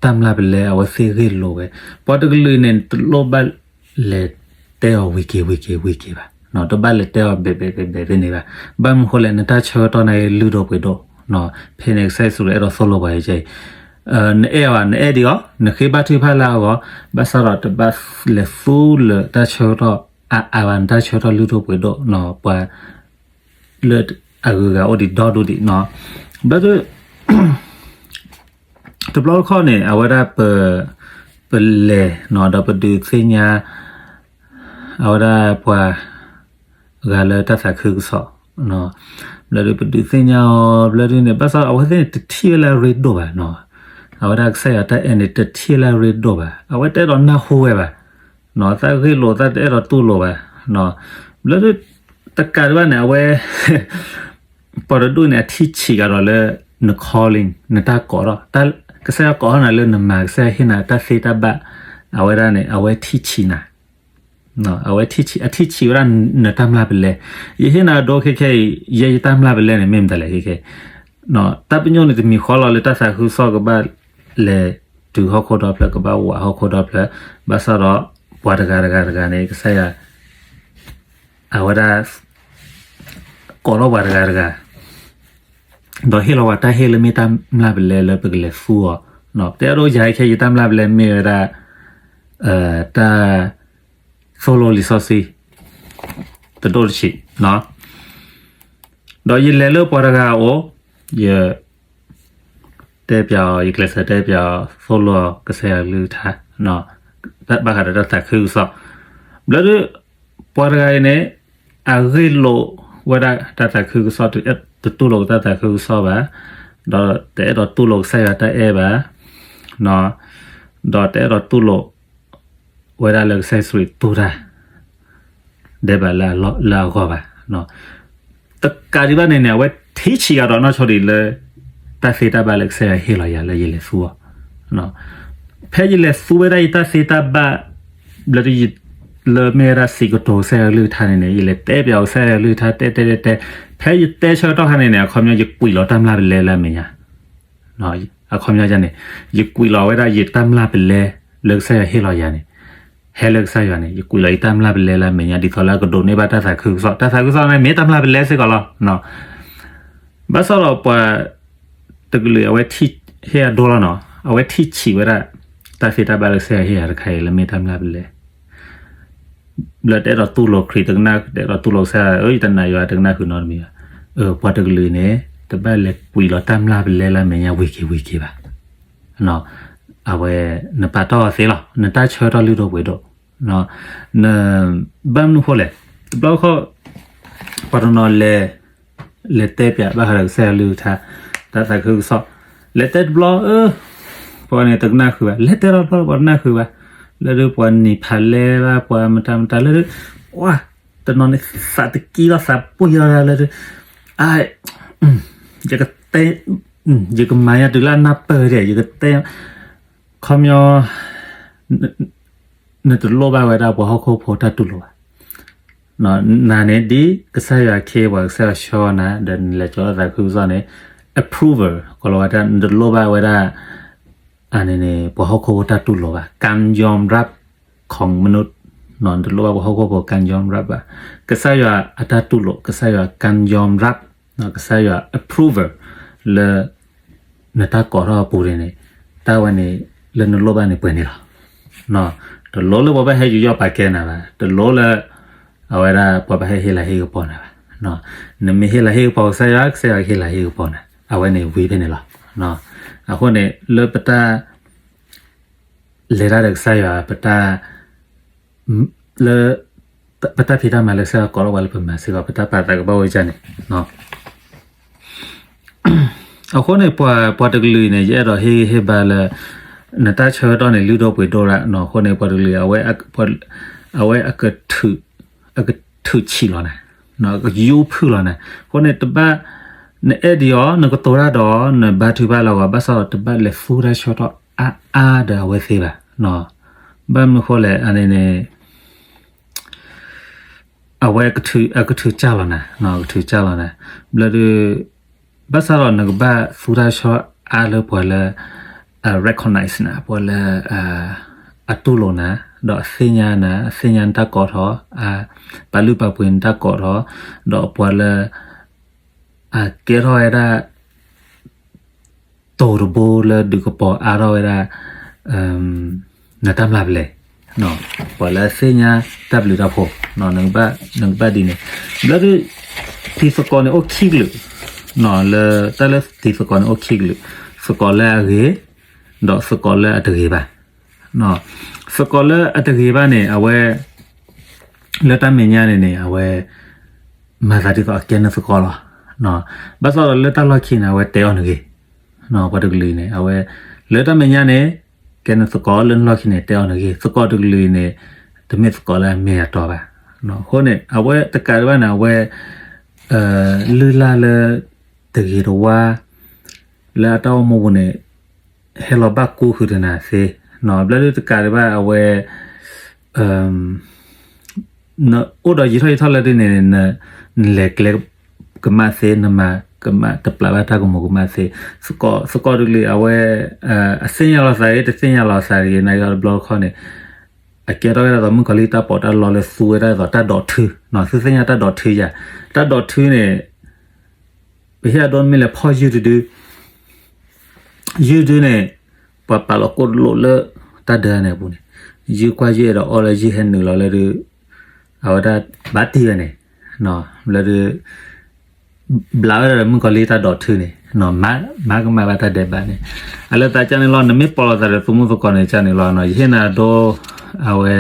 တၢ်မျၢ်ပလဲအဝဲသ့ၣ်ဂ့ၢ်လိာ်ဝဲ, ပှၤတကလုာ်န့ၣ် တလိၣ်ဘၣ်လဲၤတဲအီၤဝံၤက့ၤဝံၤက့ၤဝံၤက့ၤဘၣ်, တဘၣ်လဲၤတဲအီၤဘဲးဘဲးဘဲးဘဲးဖဲန့ၣ်ဘၣ်. ဘၣ်မနုၤဃိလဲၣ် နတၢ်ဆၢကတီၢ်နာ်က့လုၢ်ဒိၣ်ပှ့ၤဒိၣ်, ဖဲန့ၣ်ကစၢ်ယ့ၣ်ၡူးအဲၣ်ဒိးသိၣ်လိပှၤအံၤ, နအဲၣ်အီၤ နအဲၣ်ဒံးအီၤ နဃ့ဘါထုကဖၣ်လၢအဂီၢ်, ဘၣ်ဆၣ်ဒီးတဘၣ်လဲၤသူလၢတၢ်ဆၢကတီၢ်အါအါဘၣ်, နတၢ်ဆၢကတီၢ်လုၢ်ဒိၣ်ပှ့ၤဒိၣ်, ပှၤ လၢအဂုၤအဂၤအိၣ်ဒံးဒီဒူၣ်ဒံးနီၤ. ဘျီဒု တဘျီတခီၣ်န့ၣ် အဝဲဒၣ်ပ ပလဲၤနီၤ ဒီးပဒုးသ့ၣ်ညါ အဝဲဒၣ်ပှၤဂၤလၢတၢ်သးခုကစီၣ်, ဘျီဒု ပဒုးသ့ၣ်ညါအီၤ ဘျီဒုန့ၣ် ဘၣ်ဆၣ်အဝဲသ့ၣ်န့ၣ် တထံၣ်ဝဲလၢအရ့ဒိၣ်ဘၣ်နီၤ. အဝဲဒၣ်ကစၢ်ယွၤတၢ်အဲၣ်န့ၣ် တထံၣ်လၢအရ့ဒိၣ်ဘၣ်, အဝဲတအဲၣ်ဒိးနၢ်ဟူဝဲဘၣ် တၢ်ဂ့ၢ်လိာ် တၢ်တအဲၣ်ဒိးတူၢ်လိာ်ဘၣ်. ဘျီဒု တကးဒံးဘၣ်န့ၣ် အဝဲ ပှၤတဒူၣ်န့ၣ် အထံၣ်ဆံးကဒီးလၢ န calling နတၢ်ကိးထီၣ်, ကစၢ်ယွၤကိးထီၣ်နၤလၢနမၤ ကစၢ်ယွၤဟ့ၣ်နၤတၢ်သ့တၢ်ဘၣ်, အဝဲဒၣ်န့ၣ် အဝဲထံၣ်ဆံးနၤ, အဝဲထံၣ်ဆံး အထံၣ်ဆံးဝဲဒၣ်နတၢ်မျၢ်ပလဲ. ယဟ့ၣ်နၤဒိခဲခဲအံၤ ယဲယတၢ်မျၢ်ပလဲန့ၣ် မ့ၢ်မတၤလဲၣ်ခဲခဲ, တၢ်ပညိၣ်န့ၣ် တမံၤဃီလီၤလၢတၢ်သးခုကစီၣ် ကဘၣ်လဲၤတုၤဟီၣ်ခိၣ်ဒီဖျၢၣ် ကဘၣ်ဝးဟီၣ်ခိၣ်ဒီဖျၢၣ်, ဘၣ်ဆၣ်ဒီး ပှၤတဂၤတဂၤတဂၤန့ၣ် ကစၢ်ယွၤ အဝဲဒၣ် ကိးထီၣ်ပှၤတဂၤတဂၤ ဒီးဟ့ၣ်လီၤပှၤတၢ်ဟ့ၣ်လၢမ့ၢ်တၢ်မျၢ်ပလဲလၢပကလဲၤသူအီၤ, တဲအဒိယၤခဲ ယတၢ်မျၢ်ပလဲမ့ၢ်ဝဲဒၣ် တၢ် သိၣ်လိလံာ်စီဆှံ တဒိၣ်တဆံး, ဒီးယလဲၤလၢပှၤတဂၤအအိၣ်, ယ တဲပၠးအီၤ, ယကျဲးစၢးတဲပၠးအီၤ သိၣ်လိအီၤကစၢ်ယွၤကလုၢ်ကထါ, ဘၣ်ဃးဒီးတၢ်သးခုကစီၣ်, ဘျီဒုး ပှၤတဂၤအံၤန့ၣ် အဂ့ၢ်လိာ်ဝဲဒၣ်တၢ်သးခုကစီၣ် တတူၢ်လိာ်တၢ်သးခုကစီၣ်ဘၣ်, ဒီးတအဲၣ်ဒိးတူၢ်လိာ်ကစၢ်ယွၤတၢ်အဲၣ်ဘၣ်, ဒီးတအဲၣ်ဒိးတူၢ်လိာ် ဝဲဒၣ်လၢကစၢ်ယ့ၣ်ၡူးခရံာ်တူၢ်တၢ် ဒဲးဘးလၢအဂီၢ်ဘၣ်. တကးဒံးဘၣ်န့ၣ်န့ၣ် အဝဲထံၣ်ဆံးအါဒီးနီၢ်ဆိဒံးလၢ တၢ်သ့တၢ်ဘၣ်လၢကစၢ်ယွၤဟ့ၣ်လီၤယၤလၢယလဲၤသူအီၤ, ဖဲယလဲၤသူဝဲဒၣ်ယတၢ်သ့တၢ်ဘၣ် ဘျီဒုး လၢမ့ၢ်ဝဲဒၣ်စံးကတိၤကစၢ်ယွၤကလုၢ်ကထါန့ၣ်န့ၣ် ယလဲၤတဲပၠးအီၤကစၢ်ယွၤကလုၢ်ကထါ တဲတဲတဲတဲ, ဖဲယတဲဆၢကတီၢ်ခါန့ၣ်န့ၣ် အခီပညီယကွံာ်လီၤတၢ်မျၢ်ပလဲလၢအမဲာ်ညါ အခီပညီန့ၣ် ယကွံာ်လီၤဝဲဒၣ်ယတၢ်မျၢ်ပလဲလၢကစၢ်ယွၤဟ့ၣ်လီၤယၤန့ၣ်, ဟဲလၢကစၢ်ယွၤန့ၣ် ယကွံာ်လီၤယတၢ်မျၢ်ပလဲလၢအမဲာ်ညါ ဒ်သိးလၢအကဒိးန့ၢ်ဘၣ်တၢ်သးခုကစီၣ်, တၢ်သးခုကစီၣ်န့ၣ်မ့ၢ်တၢ်မျၢ်ပလဲစ့ၢ်ကီးလီၤ. ဘၣ်ဆၣ်ဒီးပှၤတကလုာ်အဝဲထံၣ် ဟ့ၣ်အဒိလီၤနီၤ, အဝဲထံၣ်ဆံးဝဲဒၣ် တၢ်သ့တၢ်ဘၣ်လၢကစၢ်ယွၤဟ့ၣ်ယၤတခါအံၤလၢမ့ၢ်တၢ်မျၢ်ပလဲ ဘျီတအဲၣ်ဒိးတူၢ်လိာ်ခရံာ်တကနၣ် တအဲၣ်ဒိးတူၢ်လိာ်ကစၢ်ယွၤ ယတနာ်ယွၤတကနၣ်ဃုာ်နီတမံၤဘၣ်. ပှၤတကလုာ်န့ၣ် တဘၣ်လဲၤကွံာ်လီၤတၢ်မျၢ်ပလဲလၢအမဲာ်ညါဝံၤက့ၤဝံၤက့ၤဘၣ်. အဝဲ နပာ်တီၢ်အီၤသ့လီၤ နတၢ်ဆၢကတီၢ်လုၢ်ဒိၣ်ပှ့ၤဒိၣ်, န ဘၣ်မနုၤဃိလဲၣ်, တဘျီဃီ ပှၤတနီၤလဲၤ လဲၤတဲပၠးဘၣ်ဃးဒီးကစၢ်ယွၤကလုၢ်ကထါ တၢ်သးခုကစီၣ်, လဲၤတဲတဘျီ ပှၤန့ၣ်တကနၣ်ဃုာ်ဘၣ်, လဲၤတဲလီၤတဘျီပှၤတကနၣ်ဃုာ်ဘၣ်, လၢဒုးပှၤနံၤဖးလဲဘၣ် ပှၤမတၤမတၤလၢဒုး ဝါ တနီၤန့ၣ် သးတကံလီၤ သးပှ့ၤလီၤလၢဒုး အ ယကတဲ ယကမၤညါတုၤလၢအနၢ်ပၢၢ်ဒဲး ယကတဲ ခီပညီ နတလိၣ်ဘၣ်ဝဲဒၣ်ပှၤဟီၣ်ခိၣ်ဖိတၢ်တူၢ်လိာ်ဘၣ်. နၤန့ၣ်ဒ်ကစၢ်ယွၤခ့ပှၤ ကစၢ်ယွၤဆှၢနၤ ဒီးနလဲၤကၠီသးခုကစီၣ်န့ၣ် approval ကီးလီၤဝဲဒၣ် နတလိၣ်ဘၣ်ဝဲဒၣ် အန့ၣ်န့ၣ် ပှၤဟီၣ်ခိၣ်ဖိတၢ်တူၢ်လိာ်ဘၣ် การยอมรับของมนุษย์, နတလိၣ်ဘၣ်ပှၤဟီၣ်ခိၣ်ဖိ การยอมรับ ဘၣ်. ကစၢ်ယွၤအတၢ်တူၢ်လိာ် ကစၢ်ယွၤ การยอมรับ ကစၢ်ယွၤ approval လၢ နတၢ်ကိးထီၣ်အပူၤန့ၣ်န့ၣ် တၢ်ဝဲန့ၣ် လၢနလိၣ်ဘၣ်န့ၣ်ပှဲၤန့ၣ်လီၤ. တလိၣ်လၢပှၤဘၣ်ဟဲယူးယီၣ်ပာ်ကဲနၤဘၣ်, တလိၣ်လၢ အဝဲဒၣ်ပှၤဘၣ်ဟဲဟ့ၣ်လၤဟ့ၣ်ကပီၤနၤဘၣ်. နမ့ၢ်ဟ့ၣ်လၤဟ့ၣ်ကပီၤကစၢ်ယွၤ ကစၢ်ယွၤကဟ့ၣ်လၤဟ့ၣ်ကပီၤနၤ, အဝဲန့ၣ်ဝံၤဖဲန့ၣ်လီၤ. အဃိန့ၣ် လၢပတၢ် လဲၤတၢ်ဒီးကစၢ်ယွၤ ပတၢ် လၢ ပတၢ်ဖံးတၢ်မၤလၢကစၢ်ယွၤကိးထီၣ်ပှၤလၢပမၤစ့ၢ်ကီး ပတၢ်ပာ်သးကဘၣ်ဝဲဒ်န့ၣ်. အဃိန့ၣ် ပှၤ ပှၤတကလုာ်အံၤန့ၣ် ယအဲၣ်ဒိးဟ့ၣ်ဂံၢ်ဟ့ၣ်ဘါလၢ နတၢ်ဆၢကတီၢ်န့ၣ် လုၢ်ဒိၣ်ပှ့ၤဒိၣ်ဒၣ်နီၤ. အဃိန့ၣ် ပှၤတကလုာ်အံၤ အဝဲအကထုး အကထုးဆံးလီၤနၤ, အကယူဖုၣ်လီၤနၤ. အဃိန့ၣ် တဘၣ် နအဲၣ်ဒံးအီၤ နကတိၤတၢ်ဒီး နဘါထုကဖၣ်လၢအဂီၢ် ဘၣ်ဆၣ်ဒီး တဘၣ်လဲၤသူတၢ်ဆၢကတီၢ်အါအါဒီးအဝဲသ့ဘၣ်. ဘၣ်မနုၤဃိလဲၣ် အန့ၣ်န့ၣ် အဝဲအကထုး အကထုးကၢ်လီၤနၤ, အကထုးကၢ်လီၤနၤ. ဘျီဒုး ဘၣ်ဆၣ်ဒီးနကဘၣ်သူတၢ်ဆၢအါလၢပှၤလၢ အ recognize နၤ, ပှၤလၢ အတူၢ်လိာ်နၤ, ဒီးအသ့ၣ်ညါနၤ, အသ့ၣ်ညါနတၢ်ကိးထီၣ်, ပာ်လုၢ်ပာ်ပှ့ၤနတၢ်ကိးထီၣ်, ဒီးပှၤလၢ အကဲထီၣ်ဝဲဒၣ် တိၤတဘိလၢဒုးကပီၤအါထီၣ်ဝဲဒၣ် နတၢ်မျၢ်ပလဲ, ပှၤလၢအသ့ၣ်ညါတၢ်ဘျုးတၢ်ဖှိၣ်, နကဘၣ်ဒ်န့ၣ်. ဘျီဒုး တံၤသကိးန့ၣ်အိၣ်ခံကလုာ်, လၢတၢ်လၢတံၤသကိးန့ၣ်အိၣ်ခံကလုာ်, သကိးလၢအဂ့ၤ, ဒီးသကိးလၢအတဂ့ၤဘၣ်. သကိးလၢအတဂ့ၤဘၣ်န့ၣ် အဝဲ လၢတၢ်မဲာ်ညါန့ၣ်န့ၣ် အဝဲ မၤသးဒ်သိးအကဲနသကိးလီၤ. ဘၣ်ဆၣ်ဒီးလၢတၢ်လီၢ်ခံန့ၣ် အဝဲတဲအီၤနဂ့ၤ. ပှၤတကလုာ်အံၤန့ၣ် အဝဲ လၢတၢ်မဲာ်ညါန့ၣ် ကဲနသကိး လၢနလီၢ်ခံန့ၣ် တဲအီၤနဂ့ၤ. သကိးတကလုာ်အံၤန့ၣ် တမ့ၢ်သကိးလၢအမ့ၢ်အတီဘၣ်. အဃိန့ၣ် အဝဲတကးဒံးဘၣ်န့ၣ် အဝဲ လုၢ်လၢ်လၢ တဂ့ၤတဝါ လၢအတၢ်အိၣ်မူပူၤန့ၣ် ဟဲလီၤဘၣ်ကူဃုာ်တနၤသ့, ဘျီဒုးတကးဒံးဘၣ် အဝဲ နအိၣ်ဒီးယံာ်ထီၣ်ယံာ်ထီၣ်လၢဒ်န့ၣ် နလဲၤကျဲကမၣ်သ့, နမၤကမၣ်တပျးဘၣ်တၢ်ကမူၤကမၣ်သ့. သကိးတကလုာ် အဝဲ အသ့ၣ်ညါလီၤသးဂ့ၤ တသ့ၣ်ညါလီၤသးဂ့ၤ နာ်က့ဒီးတဘျီတခီၣ်န့ၣ် အကဲထီၣ်ဝဲဒၣ်ဒီးမုၣ်ကီၤလံၢ်တၢ်ပီးတၢ်လီလၢသူဝဲဒၣ်ဒီးတၢ်ဒိးထု, သုသ့ၣ်ညါတၢ်ဒိးထုယၤ, တၢ်ဒိးထုန့ၣ် ပဟ့ၣ်အဒိမ့ၢ်လဲၤဖီၣ်ယုၢ်တဒု ယုၢ်ဒုန့ၣ် ပှၤပာ်လီၤကိၣ်တလိၣ်လၢတၢ်ဒၢန့ၣ်အပူၤန့ၣ် ယုၢ်ကွၢ်ယုၢ်အဲၣ်ဒိးအီၣ်လၢယုၢ်ဟဲနုာ်လီၤလၢဒုး အဝဲဒၣ်ဘၣ်တံၢ်ဝဲန့ၣ်, ဘျီဒုး ဘျးဝဲဒၣ်ဒီးမုၣ်ကီၤလံၢ်တၢ်ဒိးထုန့ၣ်, မၤကမၣ်ဘၣ်တၢ်ဒဲးဘးန့ၣ်, အလၢသးကန့ၣ်လီၤ နမ့ၢ်ပိာ်လီၤသးဒီးသူမုၣ်သကိးန့ၣ်ကန့ၣ်လီၤ, ယဟ့ၣ်နၤဒိ အဝဲ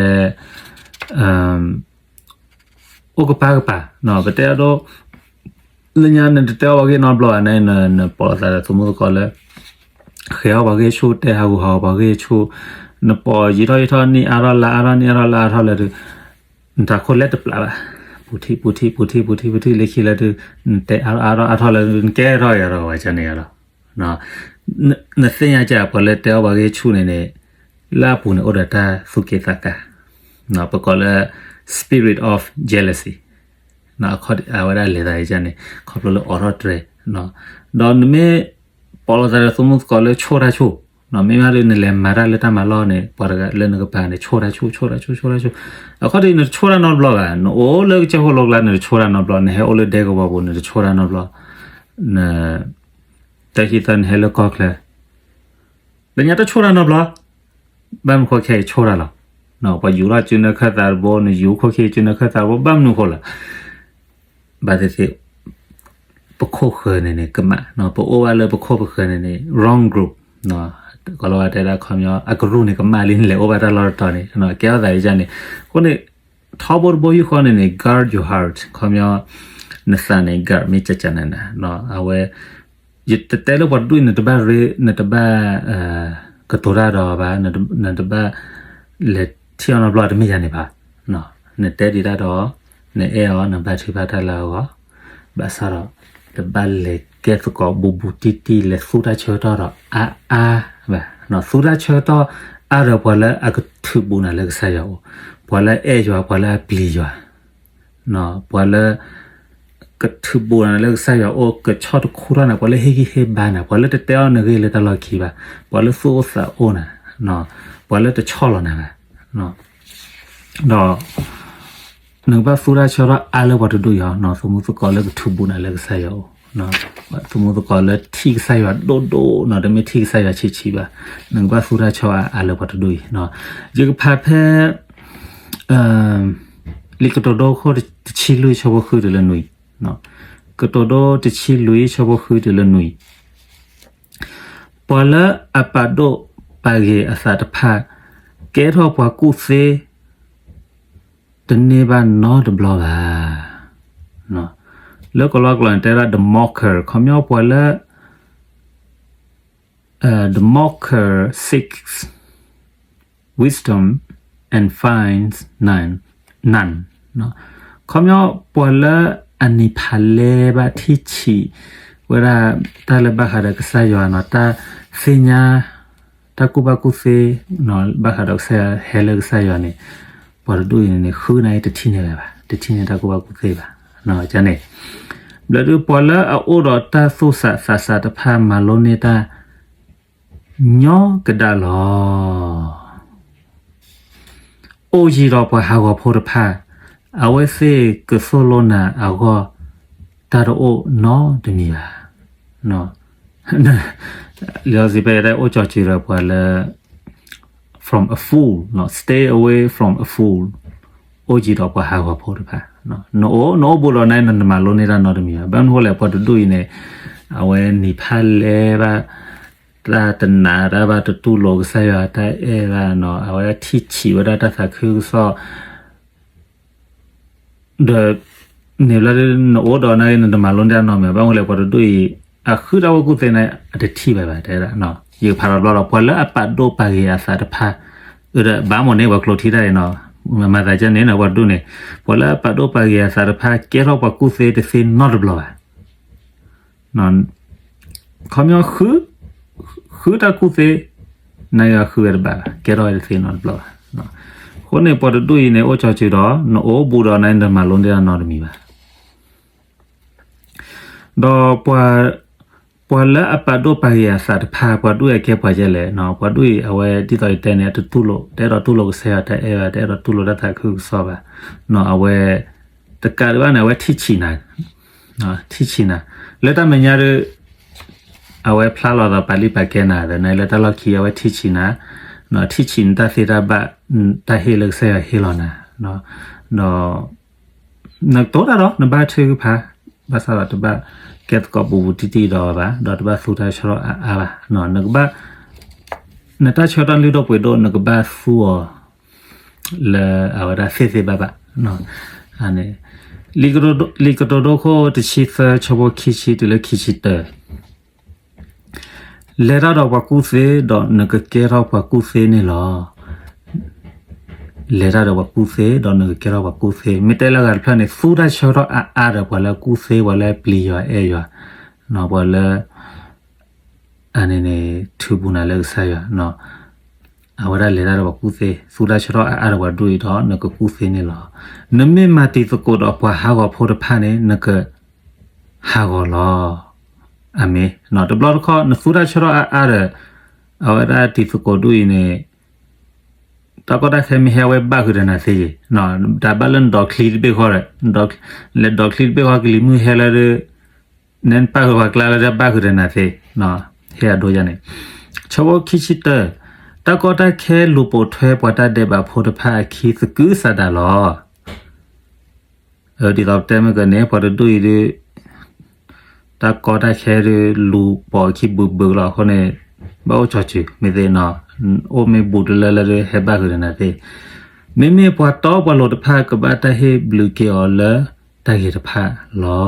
အိၣ်ကပၤကပၤ, ပတဲအဒိ လၢညါနတတဲအီၣ်ပှၤဂ့ၢ်နီတဘျီဘၣ်န့ၣ် နပိာ်လီၤသးဒီးသူမုၣ်သကိးလၢ ဃဲၤအီၣ်ပှၤဂ့ၢ်ဆူၣ် တဲဟးဂူာ်ဟးဂီၤပှၤဂ့ၢ်ဆူၣ်, နပိာ်ယံာ်ထီၣ်ယံာ်ထီၣ် နံၣ်အါထီၣ်လါအါထီၣ် နံၣ်အါထီၣ်လါအါထီၣ်လၢဒုး နတၢ်ခိၣ်လဲတပျးဘၣ်, ပူၤထံၣ်ပူၤထံၣ်ပူၤထံၣ်ပူၤထံၣ်ပူၤထံၣ်လၢခံလၢဒုး နတဲအါထီၣ်အါထီၣ်အါထီၣ်လၢဒုး နကဲထီၣ်ယၤဒီးဝဲကန့ၣ်လီၤ. နသ့ၣ်ညါက ပှၤလၢတဲအီၣ်ပှၤဂ့ၢ်ဆူၣ်န့ၣ်န့ၣ် လၢအပူၤန့ၣ်အိၣ်ဒီးတၢ်သူၣ်က့သးကါ, ပကိးလၢ spirit of jealousy, အဝဲဒၣ်လဲၤသးန့ၣ် ခီဖျိလၢအိးထီၣ်တြဲၤ, ဒီးနမ့ၢ်ပိာ်လီၤသးဒီးသူမုၣ်သကိးလၢဆိၣ်တၢ်ဆိၣ်, မ့မ့ၢ်ဒုးနလဲၤမၤတၢ်လၢတၢ်မၤလီၢ်န့ၣ် ပှၤတဂၤလၢနကပၤန့ၣ် ဆိၣ်တၢ်ဆိၣ်ဆိၣ်တၢ်ဆိၣ်ဆိၣ်တၢ်ဆိၣ်, အခီဒ်နတဆိၣ်တၢ်နီတဘျီဘၣ်, နအိၣ်လၢကစၢၢ်ခိၣ်လိကျါ နတဆိၣ်တၢ်နီတဘျီ, နဟဲအိၣ်လၢဒဲကဝီၤပူၤ နတဆိၣ်တၢ်နီတဘျီ, န တၢ်ခံသၢနဟဲလၢကီၢ်ချၢ လၢညါတဆိၣ်တၢ်နီတဘျီ, ဘၣ်မနုၤဃိခဲအံၤဆိၣ်တၢ်လီၤ. ပှၤယူၤထီၣ်စုနၢခၢၣ်သးတဘိ နယူၤခိၣ်ခံစုနၢခၢၣ်သးတဘိ ဘၣ်မနုၤဃိလီၤ. ဘၣ်သ့ၣ်သ့ၣ် ပခိၣ်ဃၢၤန့ၣ်န့ၣ် ကမၣ်, ပအိၣ်ဘၣ်လၢပခိၣ်ပဃၢၤန့ၣ်န့ၣ် wrong group, ကီၤလီၤဝါတဲဒၣ်ခီပညီ အကရူၢ်န့ၣ်ကမၣ်လံ နလဲၤအိၣ်ဘၣ်တၢ်လီၢ်တတီၤန့ၣ် ကဲထီၣ်သးဒ်န့ၣ်, အဃိန့ၣ် ထီဘိတဘိယူၢ်ဃီန့ၣ်န့ၣ် guard your heart, ခီပညီ နသးန့ၣ် guard မ့ၢ်ကကနၤနၤ, အဝဲ ယတတဲလၢပှၤတဒူၣ်အံၤ နတဘၣ်ရ့ နတဘၣ် ကတိၤတၢ်ဒီးဘၣ်, နတဘၣ်လဲၤထံၣ်အီၤနီတဘျီ တမ့ၢ်ယၤန့ၣ်ဘၣ်. နတဲဒံးဒၣ်ဒီး နအဲၣ်အီၤ နဘါထုကဖၣ်တၢ်လၢအဂီၢ်, ဘၣ်ဆၣ်ဒီး တဘၣ်လဲၤကဲသကိးဘူးဘူးတံၢ်တံၢ် လဲၤသူတၢ်ဆၢကတီၢ်ဒီးအါအါဘၣ်, သူတၢ်ဆၢကတီၢ်အါဒီးပှၤလၢအကထုးဘူးနၤလၢကစၢ်ယွၤအအိၣ်, ပှၤလၢအအဲၣ်ယွၤ ပှၤလၢအပျံၤယွၤ ပှၤလၢ ကထုးဘူးနၤလၢကစၢ်ယွၤအအိၣ် ကဆီၣ်တခူထီၣ်နၤ, ပှၤလၢဟ့ၣ်ဂံၢ်ဟ့ၣ်ဘါနၤ, ပှၤလၢတတဲအီၣ်နဂ့ၢ်လၢတၢ်လီၢ်ခံဘၣ်, ပှၤလၢသူၣ်အိၣ်သးအိၣ်နၤ, ပှၤလၢတဆီၣ်လီၤနၤဘၣ်, ဒီး နကဘၣ်သူတၢ်ဆၢကတီၢ်အါလၢပှၤတဒူၣ်အံၤ, သူမုၣ်သကိးလၢကထုးဘူးနၤလၢကစၢ်ယွၤအအိၣ်, သူမုၣ်သကိးလၢထံၣ်ကစၢ်ယွၤဒိၣ်ဒိၣ်နီၤ, တမ့ၢ်ထံၣ်ကစၢ်ယွၤဆံးဆံးဘၣ်, နကဘၣ်သူတၢ်ဆၢအါအါလၢပှၤတဒူၣ်အံၤ, ယကဖးဖဲ လံာ်ကတိၤဒိခိၣ်တဆံလွံၢ်ဆၢဖိဃုတုၤလၢနွံ, ကတိၤဒိတဆံလွံၢ်ဆၢဖိဃုတုၤလၢနွံ, ပှၤလၢအပာ်ဒိၣ်ပာ်ဂ့ၤအသးတဖၣ် ကဲထီၣ်ပှၤကူၣ်သ့ တန့ၢ်ဘၣ်နီတဘျီဘၣ်. လၢကီၤလီၤကျိာ်န့ၣ် တဲဒၣ် the mocker, ခီပညီပှၤလၢ the mocker seeks wisdom and finds none, ခီပညီပှၤလၢအနံၤဖးလဲဘၣ်ထံၣ်ဆံးဝဲဒၣ် တၢ်လၢဘၣ်ဃးဒီးကစၢ်ယွၤနီၤ, တၢ်သ့ၣ်ညါ တၢ်ကူၣ်ဘၣ်ကူၣ်သ့ ဘၣ်ဃးဒီးကစၢ်ယွၤ ဟဲလၢကစၢ်ယွၤန့ၣ် ပှၤတဒူၣ်အံၤန့ၣ် ဃုနၤအံၤတထံၣ်န့ၢ်ဝဲဘၣ်, တထံၣ်န့ၢ်တၢ်ကူၣ်ဘၣ်ကူၣ်သ့ဘၣ်. န့ၣ် ဘျီဒုးပှၤလၢအအိၣ်ဒီးတၢ်သူၣ်ဆးသးဆးတဖၣ် မၤလိန့ၢ်တၢ်ညီကဒၣ်လီၤ. အိၣ်ယံၤဒီးပှၤဟးဂီၤဖိတဖၣ် အဝဲသ့ၣ်ကသိၣ်လိနၤအဂီၢ် တၢ်တအိၣ်နီတမံၤဘၣ်. လံာ်စီဆှံဖဲအံၤ အိၣ်ကၠီစုၤဒီးပှၤလၢ from a fool, stay away from a fool, အိၣ်ယံၤဒီးပှၤဟးဂီၤဖိတဖၣ်. နအိၣ် နအိၣ်ဘူးဒီးနၤ နတမၤလိန့ၢ်တၢ်နီတမံၤဘၣ်. ဘၣ်မနုၤဃိလဲၣ် ပှၤတဒူၣ်အံၤန့ၣ် အဝဲနံၤဖးလဲဘၣ် တၢ်တနာ်တၢ်ဘၣ်, တတူၢ်လိာ်ကစၢ်ယွၤတၢ်အဲၣ်ဘၣ်နီၤ, အဝဲဒၣ်ထံၣ်ဆံးဝဲဒၣ်တၢ်သးခုကစီၣ် ဒီး န့ၣ်ဘျီဒုး နအိၣ်ဒီးနၤ နတမၤလိန့ၢ်တၢ်နီတမံၤဘၣ်. ဘၣ်မနုၤလဲၣ် ပှၤတဒူၣ်အံၤ အဃုတၢ်ကူၣ်ဘၣ်ကူၣ်သ့န့ၣ် အတထံၣ်ဘၣ်ဘၣ် တဲဒၣ်. ယကဖးထီၣ်တဘျီဒီး ပှၤလၢအပာ်ဒိၣ်ပာ်ဂ့ၤအသးတဖၣ်, ဒီးဘၣ်မနုၤန့ၣ် ပှၤကျိာ်ထံတၢ်အံၤနီၤ, မၤသးဒ်န့ၣ်နီၤ ပှၤတဒူၣ်န့ၣ်, ပှၤလၢအပာ်ဒိၣ်ပာ်ဂ့ၤအသးတဖၣ် ကဲထီၣ်ပှၤကူၣ်သ့တသ့နီတဘျီဘၣ်. ခီပညီ ဃုတၢ်ကူၣ်သ့ နဂ့ၤဃုဝဲတဘၣ်ဘၣ်, ကဲထီၣ်ဝဲတသ့နီတဘျီဘၣ်. အဃိန့ၣ် ပှၤတဒူၣ်အံၤန့ၣ် အိၣ်ကၠီစုၤဒီး နအိၣ်ဘူးဒီးနၤ နတမၤလိန့ၢ်တၢ်နီတမံၤဘၣ်. ဒီး ပှၤလၢအပာ်ဒိၣ်ပာ်ဂ့ၤအသးတဖၣ် ပှၤတဒူၣ်အံၤကဲပှၤဒ်လဲၣ်, ပှၤတဒူၣ်အံၤ အဝဲဒ်သိးယတဲန့ၣ် တတူၢ်လိာ် တအဲၣ်ဒိးတူၢ်လိာ်ကစၢ်ယွၤတၢ်အဲၣ်ဘၣ်, တအဲၣ်ဒိးတူၢ်လိာ်တၢ်သးခုကစီၣ်ဘၣ်. အဝဲ တကးဒံးဘၣ်န့ၣ် အဝဲထံၣ်ဆံးနၤ ထံၣ်ဆံးနၤ လၢတၢ်မဲာ်ညါဒီး အဝဲဖျါလီၤသးပာ်လုၢ်ပာ်ကဲနၤဒီး နလၢတၢ်လီၢ်ခံ အဝဲထံၣ်ဆံးနၤ, ထံၣ်ဆံးနတၢ်သ့တၢ်ဘၣ်, တၢ်ဟ့ၣ်လၢကစၢ်ယွၤဟ့ၣ်လီၤနၤ, ဒီး နကတိၤတၢ်ဒီး နဘါထုကဖၣ်, ဘၣ်ဆၣ်ဒီးတဘၣ်ကဲသကိးဘူးဘူးတံၢ်တံၢ်ဒီးဘၣ်, ဒီးတဘၣ်သူတၢ်ဆၢထီၣ်အါအါဘၣ်. နကဘၣ်, နတၢ်ဆၢကတီၢ်လုၢ်ဒိၣ်ပှ့ၤဒိၣ် နကဘၣ်သူအီၤ လၢအဝဲဒၣ်သ့သ့ဘၣ်ဘၣ်. လံာ်ကတိၤဒိ လံာ်ကတိၤဒိခိၣ်တဆံသၢ ဆၢဖိခံဆံတုၤလၢခံဆံတၢ, လဲၤတၢ်ဒီးပှၤကူၣ်သ့, ဒီးနကကဲထီၣ်ပှၤကူၣ်သ့န့ၣ်လီၤ. လဲၤတၢ်ဒီးပှၤကူၣ်သ့, ဒီးနကကဲထီၣ်ပှၤကူၣ်သ့. မ့ၢ်တဲလၢအဂၤတဖျၢၣ်န့ၣ် သူတၢ်ဆၢကတီၢ်အါအါဒီးပှၤလၢကူၣ်သ့, ပှၤလၢပျံၤယွၤအဲၣ်ယွၤ, ပှၤလၢ အန့ၣ်န့ၣ် ထူဘူးနၤလၢကစၢ်ယွၤ, အဝဲဒၣ်လဲၤတၢ်ဒီးပှၤကူၣ်သ့, သူတၢ်ဆၢကတီၢ်အါအါဒီးပှၤဒိၣ်အံၤဒီး နကကူၣ်သ့န့ၣ်လီၤ. နမ့ၢ်မၤတံၤသကိးဒီးပှၤဟးဂီၤဖိတဖၣ်န့ၣ် နကဟးဂီၤလီၤ. အမ့ၢ်, တဘျီတခီၣ် နသူတၢ်ဆၢကတီၢ်အါအါဒီး အဝဲဒၣ်တံၤသကိးဒိၣ်အံၤန့ၣ် တၢ်ကီတၢ်ခဲမ့ၢ်ဟဲဝဲဘၣ်ဃုာ်ဒီးနၤသ့ယ့ၤ, တၢ်ဘၣ်လၢနဒိးချံတဘ့ၣ်ဃီဒီး, လဲၤဒိးချံတဘ့ၣ်ဃီ ကလံၤမုၢ်ဟဲလၢဒုး နပၣ်ဃုာ်ပှၤကျါလၢတၢ်ဘၣ်ဃုာ်ဒီးနၤသ့, ဟဲအဒိယါန့ၣ်, ဆၢဖိခံဆံတၢ, တၢ်ကီတၢ်ခဲလူၤပိာ်ထွဲပှၤတၢ်ဒဲးဘးဖိတဖၣ်အခံသကုၤဆးဒးလီၤ. ဒ်သိးပတဲမ့ၢ်ကန့ၣ် ပှၤတဒူၣ်အံၤဒုး တၢ်ကီတၢ်ခဲဒုး လူၤပိာ်အခံဘုးဘုးလီၤအဃိန့ၣ် ဘၣ်အိၣ်ကၠီၤစုၤမ့ၢ်သ့နီၤ, အိၣ်မ့ၢ်ဘူးတလၢလၢဒုး ဟဲဘၣ်ဃုာ်ဒီးနၤသ့, မ့မ့ၢ်ပှၤတီပှၤလိၤတဖၣ် ကဘၣ်တၢ်ဟ့ၣ်ဘျုးက့ၤအီၤလၢတၢ်ဂ့ၤတဖၣ်လီ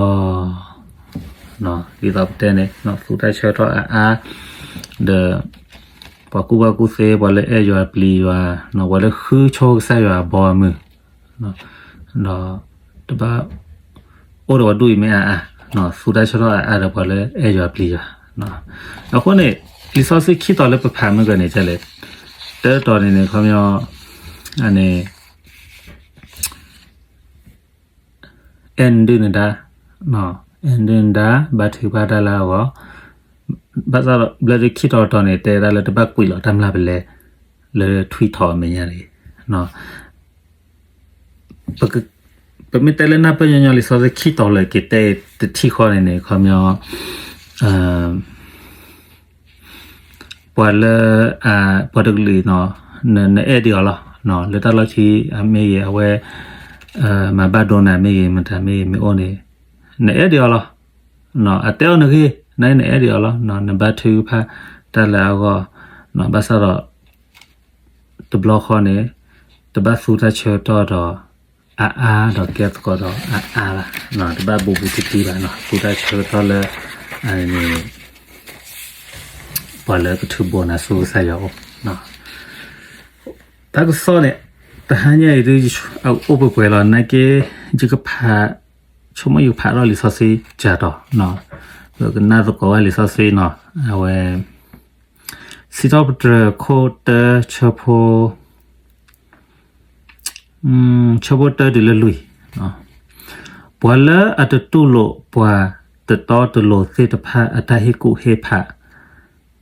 ၤ. ဒ်သိးပတဲန့ၣ် သူတၢ်ဆၢကတီၢ်အါအါ ဒီး ပှၤကူၣ်ဘၣ်ကူၣ်သ့ ပှၤလၢအဲၣ်ယွၤပျံၤယွၤ, ပှၤလၢဃုဆိကစၢ်ယွၤအဘီအမုၢ်, ဒီး တဘၣ် အိၣ်ဒီးပှၤဒူၣ်အံၤမ့ၢ်အါအါ, သူတၢ်ဆၢကတီၢ်အါအါဒီးပှၤလၢအဲၣ်ယွၤပျံၤယွၤ. အဃိန့ၣ် လံာ်စီဆှံခံတီၤလၢပဖးမုၢ်ကန့ၣ် ကလဲၣ်, တၢတီၤန့ၣ်န့ၣ် ခီပညီ အန့ၣ် အဲၣ်နဒုၣ်နဒါ, အဲၣ်နဒုၣ်နဒါ ဘါထုကဖၣ်တၢ်လၢအဂီၢ်, ဘၣ်ဆၣ်ဒီးဘျၢဒုးခံတီၤတီၤန့ၣ် တဲဒၣ်လၢတဘၣ်ကွံာ်လီၤတၢ်မျၢ်ပလဲ လၢထွံၣ်ထီၣ်အမဲာ်ညါန့ၣ်, ပမ့ၢ်တဲလၢနၢ်ပၢၢ်ညီညီလံာ်စီဆှံခံတီၤလၢက့ၤတဲတထံၣ်ဃီန့ၣ်န့ၣ် ခီပညီ ပှၤလၢ ပှၤတကလုာ် နအဲၣ်ဒံးအီၤလီၤ, လၢတၢ်လီၢ်ခံအမ့ၢ်ဂ့ၤ အဝဲ မၤဘၣ်ဒိနၤမ့ၢ်ဂ့ၤ မတၤမ့ၢ်ဂ့ၤ မ့ၢ်အိၣ်န့ၣ် နအဲၣ်ဒံးအီၤလီၤ, အတဲအီၤနဂ့ၢ် နအဲၣ်နအဲၣ်ဒံးအီၤလီၤ, နဘါထုကဖၣ်တၢ်လၢအဂီၢ်, ဘၣ်ဆၣ်ဒီး တဘျီဃီန့ၣ် တဘၣ်သူတၢ်ဆၢကတီၢ်ဒီး အါအါဒီးကဲသကိးဒီးအါအါဘၣ်, တဘၣ်ဘူးဘူးတံၢ်တံၢ်ဘၣ်နီၤ, သူတၢ်ဆၢကတီၢ်လၢ အန့ၣ် ပှၤလၢကထုးဘူးနၤဆူကစၢ်ယွၤအအိၣ်, တၢ်ကစီၣ်န့ၣ် တဟါညါအံၤဒုး အိၣ်ပှဲၤပှဲၤလီၤ, နာ်က့ ယကဖး ဆိကမိၣ်ယကဖးထီၣ်လံာ်စီဆှံကၢ်တီၤ, ကနၣ်သကိးဝဲလံာ်စီဆှံနီၤ, အဝဲ စံးထီၣ်ပတြၢၤခိၣ်တၢ ဆၢဖိ ဆၢဖိတၢတုၤလၢလွံၢ်, ပှၤလၢအတတူၢ်လိာ်ပှၤတတီတလိၤသ့ၣ်တဖၣ်အတၢ်ဟ့ၣ်ကူၣ်ဟ့ၣ်ဖး,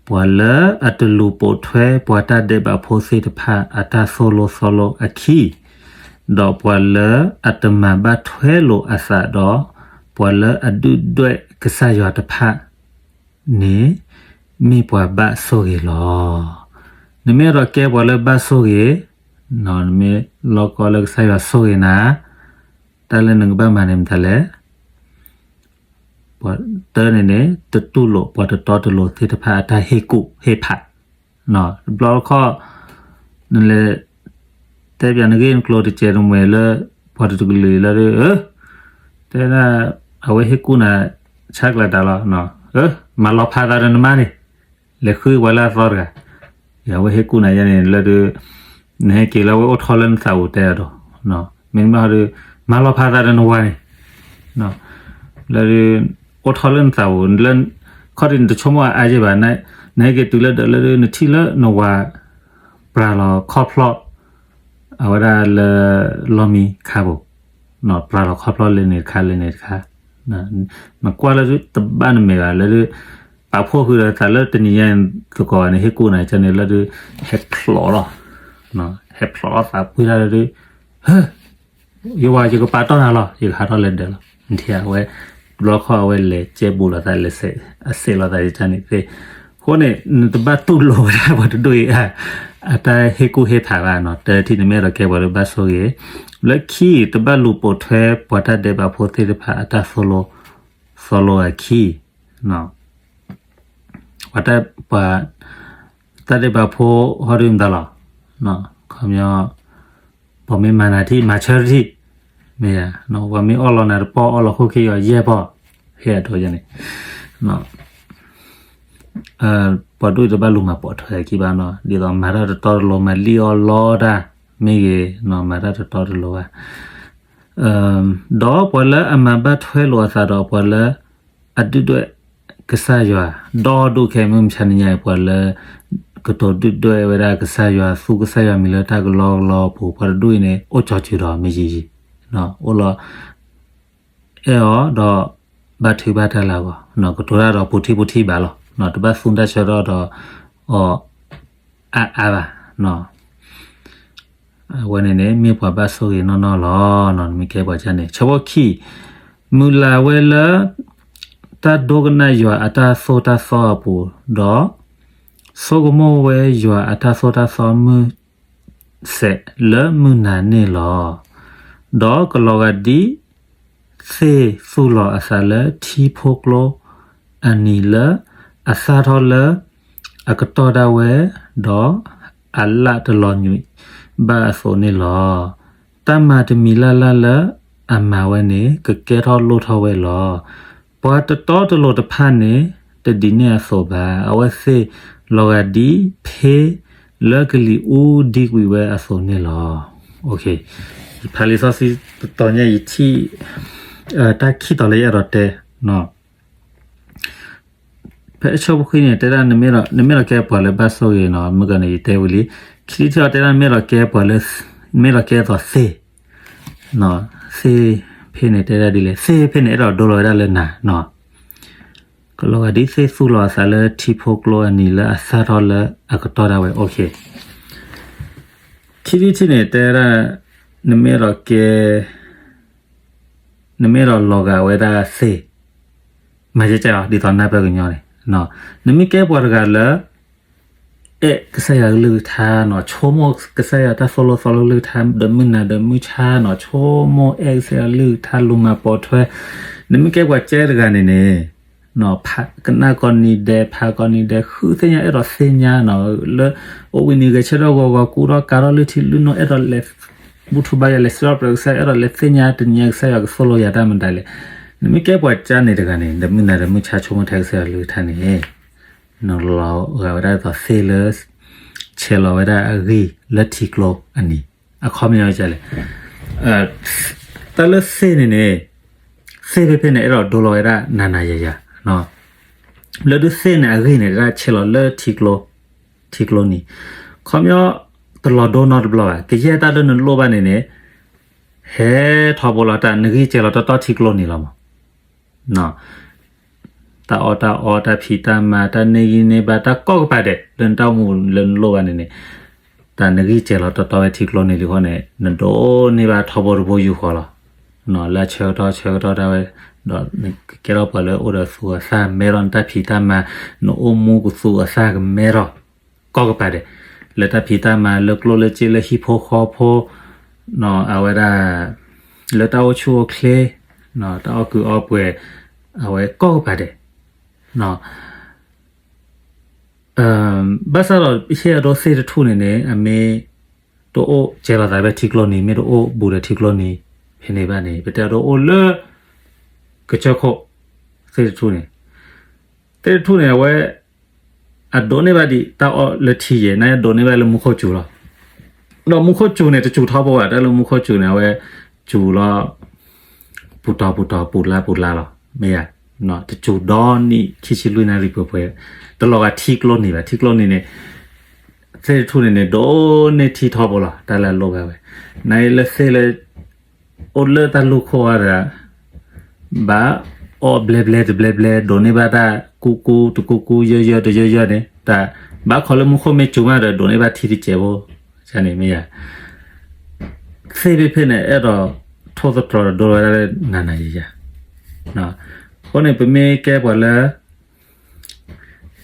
ပှၤလၢအတလူၤပိာ်ထွဲပှၤတၢ်ဒဲးဘးဖိသ့ၣ်တဖၣ်အတၢ်သိၣ်လိသီလိအခံ, ဒီးပှၤလၢအတမၤဘၣ်ထွဲလိာ်အသးဒီး ပှၤလၢအဒုၣ်ဒွဲၣ်ကစၢ်ယွၤတဖၣ် န့ၣ် မ့ၢ်ပှၤဘၣ်ဆိၣ်ဂ့ၤလီၤ. နမ့ၢ်အဲၣ်ဒိးကဲပှၤလၢဘၣ်ဆိၣ်ဂ့ၤ, နမ့ၢ်လီၢ်ကီလၢကစၢ်ယွၤဆိၣ်ဂ့ၤနၤ, တၢ်လၢနကဘၣ်မၤန့ၣ်မတၤလဲၣ်. တၢန့ၣ်န့ၣ် တတူၢ်လိာ်ပှၤတတီတလိၤသ့ၣ်တဖၣ်အတၢ်ဟ့ၣ်ကူၣ်ဟ့ၣ်ဖး, တဘျီတခီၣ် နလဲၤ တဲပၠးနဂ့ၢ်နကျိၤတစဲးတမှဲၤလၢ ပှၤတကလုာ်လၢ တဲဒၣ် အဝဲဟ့ၣ်ကူၣ်နၤ ဆါကျၢၤတၢ်လီၤ, မၤလီၤဖးသးဒီးနမါန့ၣ်, လဲၤဃုပှၤလၢအသီတဂၤ, အဝဲဟ့ၣ်ကူၣ်နၤယဲန့ၣ် လၢဒုး နဟဲက့ၤလၢအဝဲအိၣ်ထီၣ်လၢနသးပူၤတဲအဒိ, မ့တမ့ၢ်ဟီဒုး မၤလီၤဖးသးဒီးနဝၤန့ၣ် လၢဒုး အိၣ်ထီၣ်လၢနသးပူၤ, လၢ ခီဒုးနတဆိကမိၣ်အါယဲၢ်ဘၣ်, နဟဲက့ၤတုၤလၢဒၢးလၢဒုး နထံၣ်လၢနဝၤ ပြၤလီၤခီဖျီ အဝဲဒၣ်လၢ လီၢ်မံခါပူၤ, ပြၤလီၤခီဖျီလၢန့ၣ်တခါလၢန့ၣ်တခါ, နကွၢ်လၢဒုးတဘၣ်နမဲာ်ဘၣ် လၢဒုး ပာ်ဖှိၣ်ဃုာ်ဒီးသးလၢတနံၤညါသကိးန့ၣ် ဟ့ၣ်ကူၣ်နၤကန့ၣ်လၢဒုး ဟဲဖျိးလီၤ, ဟဲဖျိးလီၤသးပှံၤတၢ်လၢဒုး ယဝၤ ယကပာ်တီၢ်နၤလီၤ ယကဟးထီၣ်လၢဒၢးလီၤ, နထံၣ်ဧါ အဝဲ တဘျီခီၣ်အဝဲလဲၤကဲဘူးလိာ်သး လဲၤစဲးအစဲးလိာ်သးယန့ၣ်သ့, အဃိန့ၣ် နတဘၣ်တူၢ်လိာ်ဝဲဒၣ်ပှၤတဒူၣ်အံၤ အတၢ်ဟ့ၣ်ကူၣ်ဟ့ၣ်ဖးဘၣ်နီၤ, တထံၣ်နမ့ၢ်အဲၣ်ဒိးကဲပှၤလၢဘၣ်ဆိၣ်ဂ့ၤ, လၢခံ တဘၣ်လူၤပိာ်ထွဲပှၤတၢ်ဒဲးဘးဖိသ့ၣ်တဖၣ်အတၢ်သိၣ်လိသီလိအခံ, ပှၤတၢ်, ပှၤ, တၢ်ဒဲးဘးဖိဟီဒုမတၤလီၤ, ခီပညီ, ပှၤမ့ၢ်မၤနၤထံၣ် မၤဆၢထံၣ်, မ့ၢ်ဧါ, ပှၤမ့ၢ်အီၣ်လီၤနၤတပီၢ် အီၣ်လီၤခိၣ်ခံယီၤယဲၢ်ပီၢ်, ဟဲအဒိယန့ၣ် ပှၤဒိၣ်တဘၣ်လူၤမၤပိာ်ထွဲခံဘၣ်နီၤ, ဒ်သိးမၤတၢ်တတီတလိၤ မၤလံၣ်အီၣ်လီတၢ်မ့ၢ်ဂ့ၤ, မၤတၢ်တတီတလိၤဘၣ်. ဒီးပှၤလၢအမၤဘၣ်ထွဲလိာ်အသးဒီးပှၤလၢအဒုၣ်ဒွဲၣ်ကစၢ်ယွၤ, ဒီးဒိၣ်ခဲမုၢ်မဆါနံၤညါအံၤ ပှၤလၢ ကတိၤဒုၣ်ဒွဲၣ်ဝဲဒၣ်ကစၢ်ယွၤ သူကစၢ်ယွၤမံၤလၢတၢ်ကလီကလီအပူၤ ပှၤတဒူၣ်အံၤန့ၣ် အိၣ်ကၠီၤစၢၤဒီးမ့ၢ်ယံၤယံၤ, အိၣ်လီၤ အဲၣ်အီၤဒီး ဘၣ်ထုကဖၣ်တၢ်လၢအဂီၢ်, ကတိၤတၢ်ဒီးပူၤထံပူၤထံဘၣ်လီၤ, တဘၣ်သူတၢ်ဆၢထီၣ်ဒီး အီၤ အါအါဘၣ်. အဝဲန့ၣ်န့ၣ် မ့ၢ်ပှၤဘၣ်ဆိၣ်ဂ့ၤနီၢ်နီၢ်လီၤ. နမ့ၢ်ကဲပှၤကၢ်န့ၣ် ဆၢဖိခံ, မုၢ်လၢ်ဝဲလၢ တၢ်ဒိကနၣ်ယွၤအတၢ်သိၣ်တၢ်သီအပူၤ, ဒီး ဆိကမိၣ်ဝဲယွၤအတၢ်သိၣ်တၢ်သီမုၢ် စဲးလၢမုၢ်နၤန့ၣ်လီၤ. ဒီးကလီၤဂာ်ဒ် သ့ၣ်သူၣ်လီၤအသးလၢထံဖိကျိအနံၤလၢ အသၣ်ထီၣ်လၢအကတီၢ်ဒၣ်ဝဲ, ဒီးအလၣ်တလီၤညွံးဘၣ်အသိးန့ၣ်လီၤ. တၢ်မၤတမံၤလၢ်လၢ်လၢအမၤဝဲန့ၣ် ကကဲထီၣ်လိၣ်ထီၣ်ဝဲလီၤ. ပှၤတတီတလိၤတဖၣ်န့ၣ် တဒ်န့ၣ်အသိးဘၣ်. အဝဲသ့ၣ်လီၤဂာ်ဒ်ဖ့လၢကလံၤအူဒံကွံာ်ဝဲအသိးန့ၣ်လီၤ. ယဖးလံာ်စီဆှံတတီၤညါ ယထံၣ် တၢ်ခံတီၤလၢယအဲၣ်ဒိးတဲ, ဖဲအဆၢဖိခံန့ၣ် တဲဒၣ် နမ့ၢ်ဒီးကဲပှၤလၢဘၣ်ဆိၣ်ဂ့ၤနီၤ, မုၢ်ကီၢ်န့ၣ် ယတဲဝံၤလံ. ခံထံၣ်တထံၣ်တဲဒၣ် နမ့ၢ်ဒီးကဲပှၤလၢ, နမ့ၢ်ဒီးကဲသိးသ့ၣ်, သ့ၣ်ဖဲန့ၣ်တဲဒၣ်ဒ်လဲၣ်, သ့ၣ်ဖဲန့ၣ် အဲၣ်ဒိးဒိလီၤဝဲဒၣ်လၢနၤနီၤ. ကလီၤဂာ်ဒ်သ့ၣ်သူၣ်လီၤအသးလၢထံဖိကျိအနံၤလၢအသၣ်ထီၣ်လၢအကတီၢ်ဒၣ်ဝဲ. ခံထံၣ်တထံၣ်န့ၣ် တဲဒၣ် နမ့ၢ်ဒီးကဲ နမ့ၢ်ဒီးလီၤဂာ်ဝဲဒၣ်သ့ၣ်, မၤယကၢ်အီၤ ဒ်သိးနၢ်ပၢၢ်ကညီန့ၣ်, နမ့ၢ်ကဲပှၤတဂၤလၢ အဲၣ်ကစၢ်ယွၤကလုၢ်ကထါနီၤ, ဆိကမိၣ်ကစၢ်ယွၤတၢ်သိၣ်လိသီလိကလုၢ်ကထါ ဒီးမုၢ်နၤဒီးမုၢ်ဆါနီၤ, ဆိကမိၣ်အဲၣ်ကစၢ်ယွၤကလုၢ်ကထါ လူၤမၤပိာ်ထွဲ, နမ့ၢ်ကဲပှၤကၢတဂၤန့ၣ်န့ၣ် ကနၣ်ကိးနံၤဒဲး ဖးကိးနံၤဒဲး ဃုသ့ၣ်ညါ အဲၣ်ဒိးသ့ၣ်ညါနီၤ, လၢအိၣ်ဝံၤနံၤဂဲၤဆၢထၢၣ်ဂီၤဂီၤ ကူထီၣ်ကၤထီၣ်လုၢ်ထံလုၢ်နိ အဲၣ်ဒိးလဲၤဘူၣ်ထီၣ်ဘါယွၤ လဲၤစံးထီၣ်ပတြၢၤကစၢ်ယွၤ အဲၣ်ဒိးလဲၤသ့ၣ်ညါတနံၤညါကစၢ်ယွၤကသိၣ်လိယၤတၢ်မတၤလဲၣ်. နမ့ၢ်ကဲပှၤကၢန့ၣ်တဂၤန့ၣ် ဒီးမုၢ်နၤဒီးမုၢ်ဆါ ဆိကမိၣ်ထဲကစၢ်ယွၤကလုၢ်ကထါန့ၣ် နလီၤဂာ်ဝဲဒၣ်သိးသ့ၣ်လၢ ဆဲးလီၤဝဲဒၣ်အဂံၢ်လၢထံကျိအနံၤ, အခီပညီဒ်လဲၣ်. တၢ်လၢသ့ၣ်န့ၣ်န့ၣ် သ့ၣ်ဖဲဖဲန့ၣ် အဲၣ်ဒိးဒိလီၤဝဲဒၣ်နၤနၤယၤယၤ, လၢဒုးသ့ၣ်န့ၣ်အဂံၢ်န့ၣ် ဒၣ်ဆဲးလီၤလၢထံကျိ, ထံကျိနံၤ, ခီပညီ တလီၤဒိနီတဘျီဘၣ်. ကယဲၢ်တၢ်လၢနလိၣ်ဘၣ်န့ၣ်န့ၣ် ဟဲထီဘိလီၤ တၢ်နဂံၢ်စဲးလီၤတီတီထံကျိနံၤလီၤမး တၢ်အီၣ်တၢ်အီ တၢ်ဖံးတၢ်မၤ တၢ်န့ၢ်ဂံၢ်န့ၢ်ဘါ တၢ်ကိးကပၤဒဲး လၢနတၢ်အိၣ်မူလၢနလိၣ်ဘၣ်န့ၣ်န့ၣ်, တၢ်နဂံၢ်စဲးလီၤတီတီဝဲထံကျိနံၤလံဃီန့ၣ် နဒိးန့ၢ်ဘၣ်ထီဘိတဘိယူၢ်ဃီလီၤ. လၢအဆၢကတီၢ်ဆၢကတီၢ်ဒၣ်ဝဲ, ဒီးနကကဲထီၣ်ပှၤလၢအိၣ်ဒီးသူၣ်အသၣ်မဲထီၣ် နတၢ်ဖံးတၢ်မၤ နအိၣ်မူကသူၣ်အသၣ်ကမဲထီၣ် ကိးကပၤဒဲး, လၢတၢ်ဖံးတၢ်မၤ လၢကျိၣ်လၢစ့ လၢဟံၣ်ဖိဃီဖိ, အဝဲဒၣ် လၢတၢ်အိၣ်ဆူၣ်အိၣ်ချ့, တၢ်အီၣ်ကုၢ်အီပှဲၤ, အဝဲကိးကပၤဒဲး. ဘၣ်ဆၣ်ဒီး ဟ့ၣ်အဒိသ့ၣ်တထူၣ်န့ၣ်န့ၣ် အမ့ၢ်တအိၣ်စဲးလီၤသးဖဲထံကျိနံၤ မ့ၢ်တအိၣ်ဘူးဒီးထံကျိနံၤဖဲန့ၣ်ဘၣ်န့ၣ် ပတဲအဒိအိၣ်လၢ ကစၢၢ်ခိၣ်, သ့ၣ်တထူၣ်န့ၣ်, သ့ၣ်တထူၣ်န့ၣ် အဝဲ အဒိးန့ၢ်ဘၣ်ဒံးတၢ်အီၣ်လၢထံယဲၢ် နဒိးန့ၢ်ဘၣ်လၢမူခိၣ်စူၤလီၤ. ဒီးမူခိၣ်စူၤန့ၣ် တစူၤထီဘိဘၣ် တၢ်လၢမူခိၣ်စူၤန့ၣ် အဝဲစူၤလီၤ ပူၤတီၤပူၤတီၤ ပူၤလါပူၤလါလီၤ မ့ၢ်ဧါ. တစူၤဒီနံၣ်ခံဆံလွံၢ်နၣ်ရံၣ်ပှဲၤပှဲၤ, တလီၤဂာ်ထံကျိနံၤဘၣ်. ထံကျိနံၤန့ၣ် သ့ၣ်တထူၣ်န့ၣ်န့ၣ် ဒိးန့ၢ်ထံထီဘိလီၤ တၢ်လၢအလိၣ်ဘၣ်ဝဲ. နလၢသ့ၣ်လၢ အိၣ်လၢတၢ်လူၢ်ခိၣ်အီၤဒီး ဘၣ်အီၣ်ဘျဲဘျဲတဘျဲဘျဲ ဒိးန့ၢ်ဘၣ်တၢ်ကူကူတကူကူ ယၢယၢတယၢယၢန့ၣ် တၢ်ဘၣ်ခီလၢမူခိၣ်မ့ၢ်စူၤမးဒီး ဒိးန့ၢ်ဘၣ်ထံတစဲးဖိ, န့ၣ်မ့ၢ်ယၤ. သ့ၣ်ဖဲဖဲန့ၣ် အဲၣ်ဒိးထိၣ်သတြီၤဒီးဒိလီၤဝဲဒၣ်လၢနၤနၤယၤယၤ. အဃိန့ၣ် ပမ့ၢ်ကဲပှၤလၢ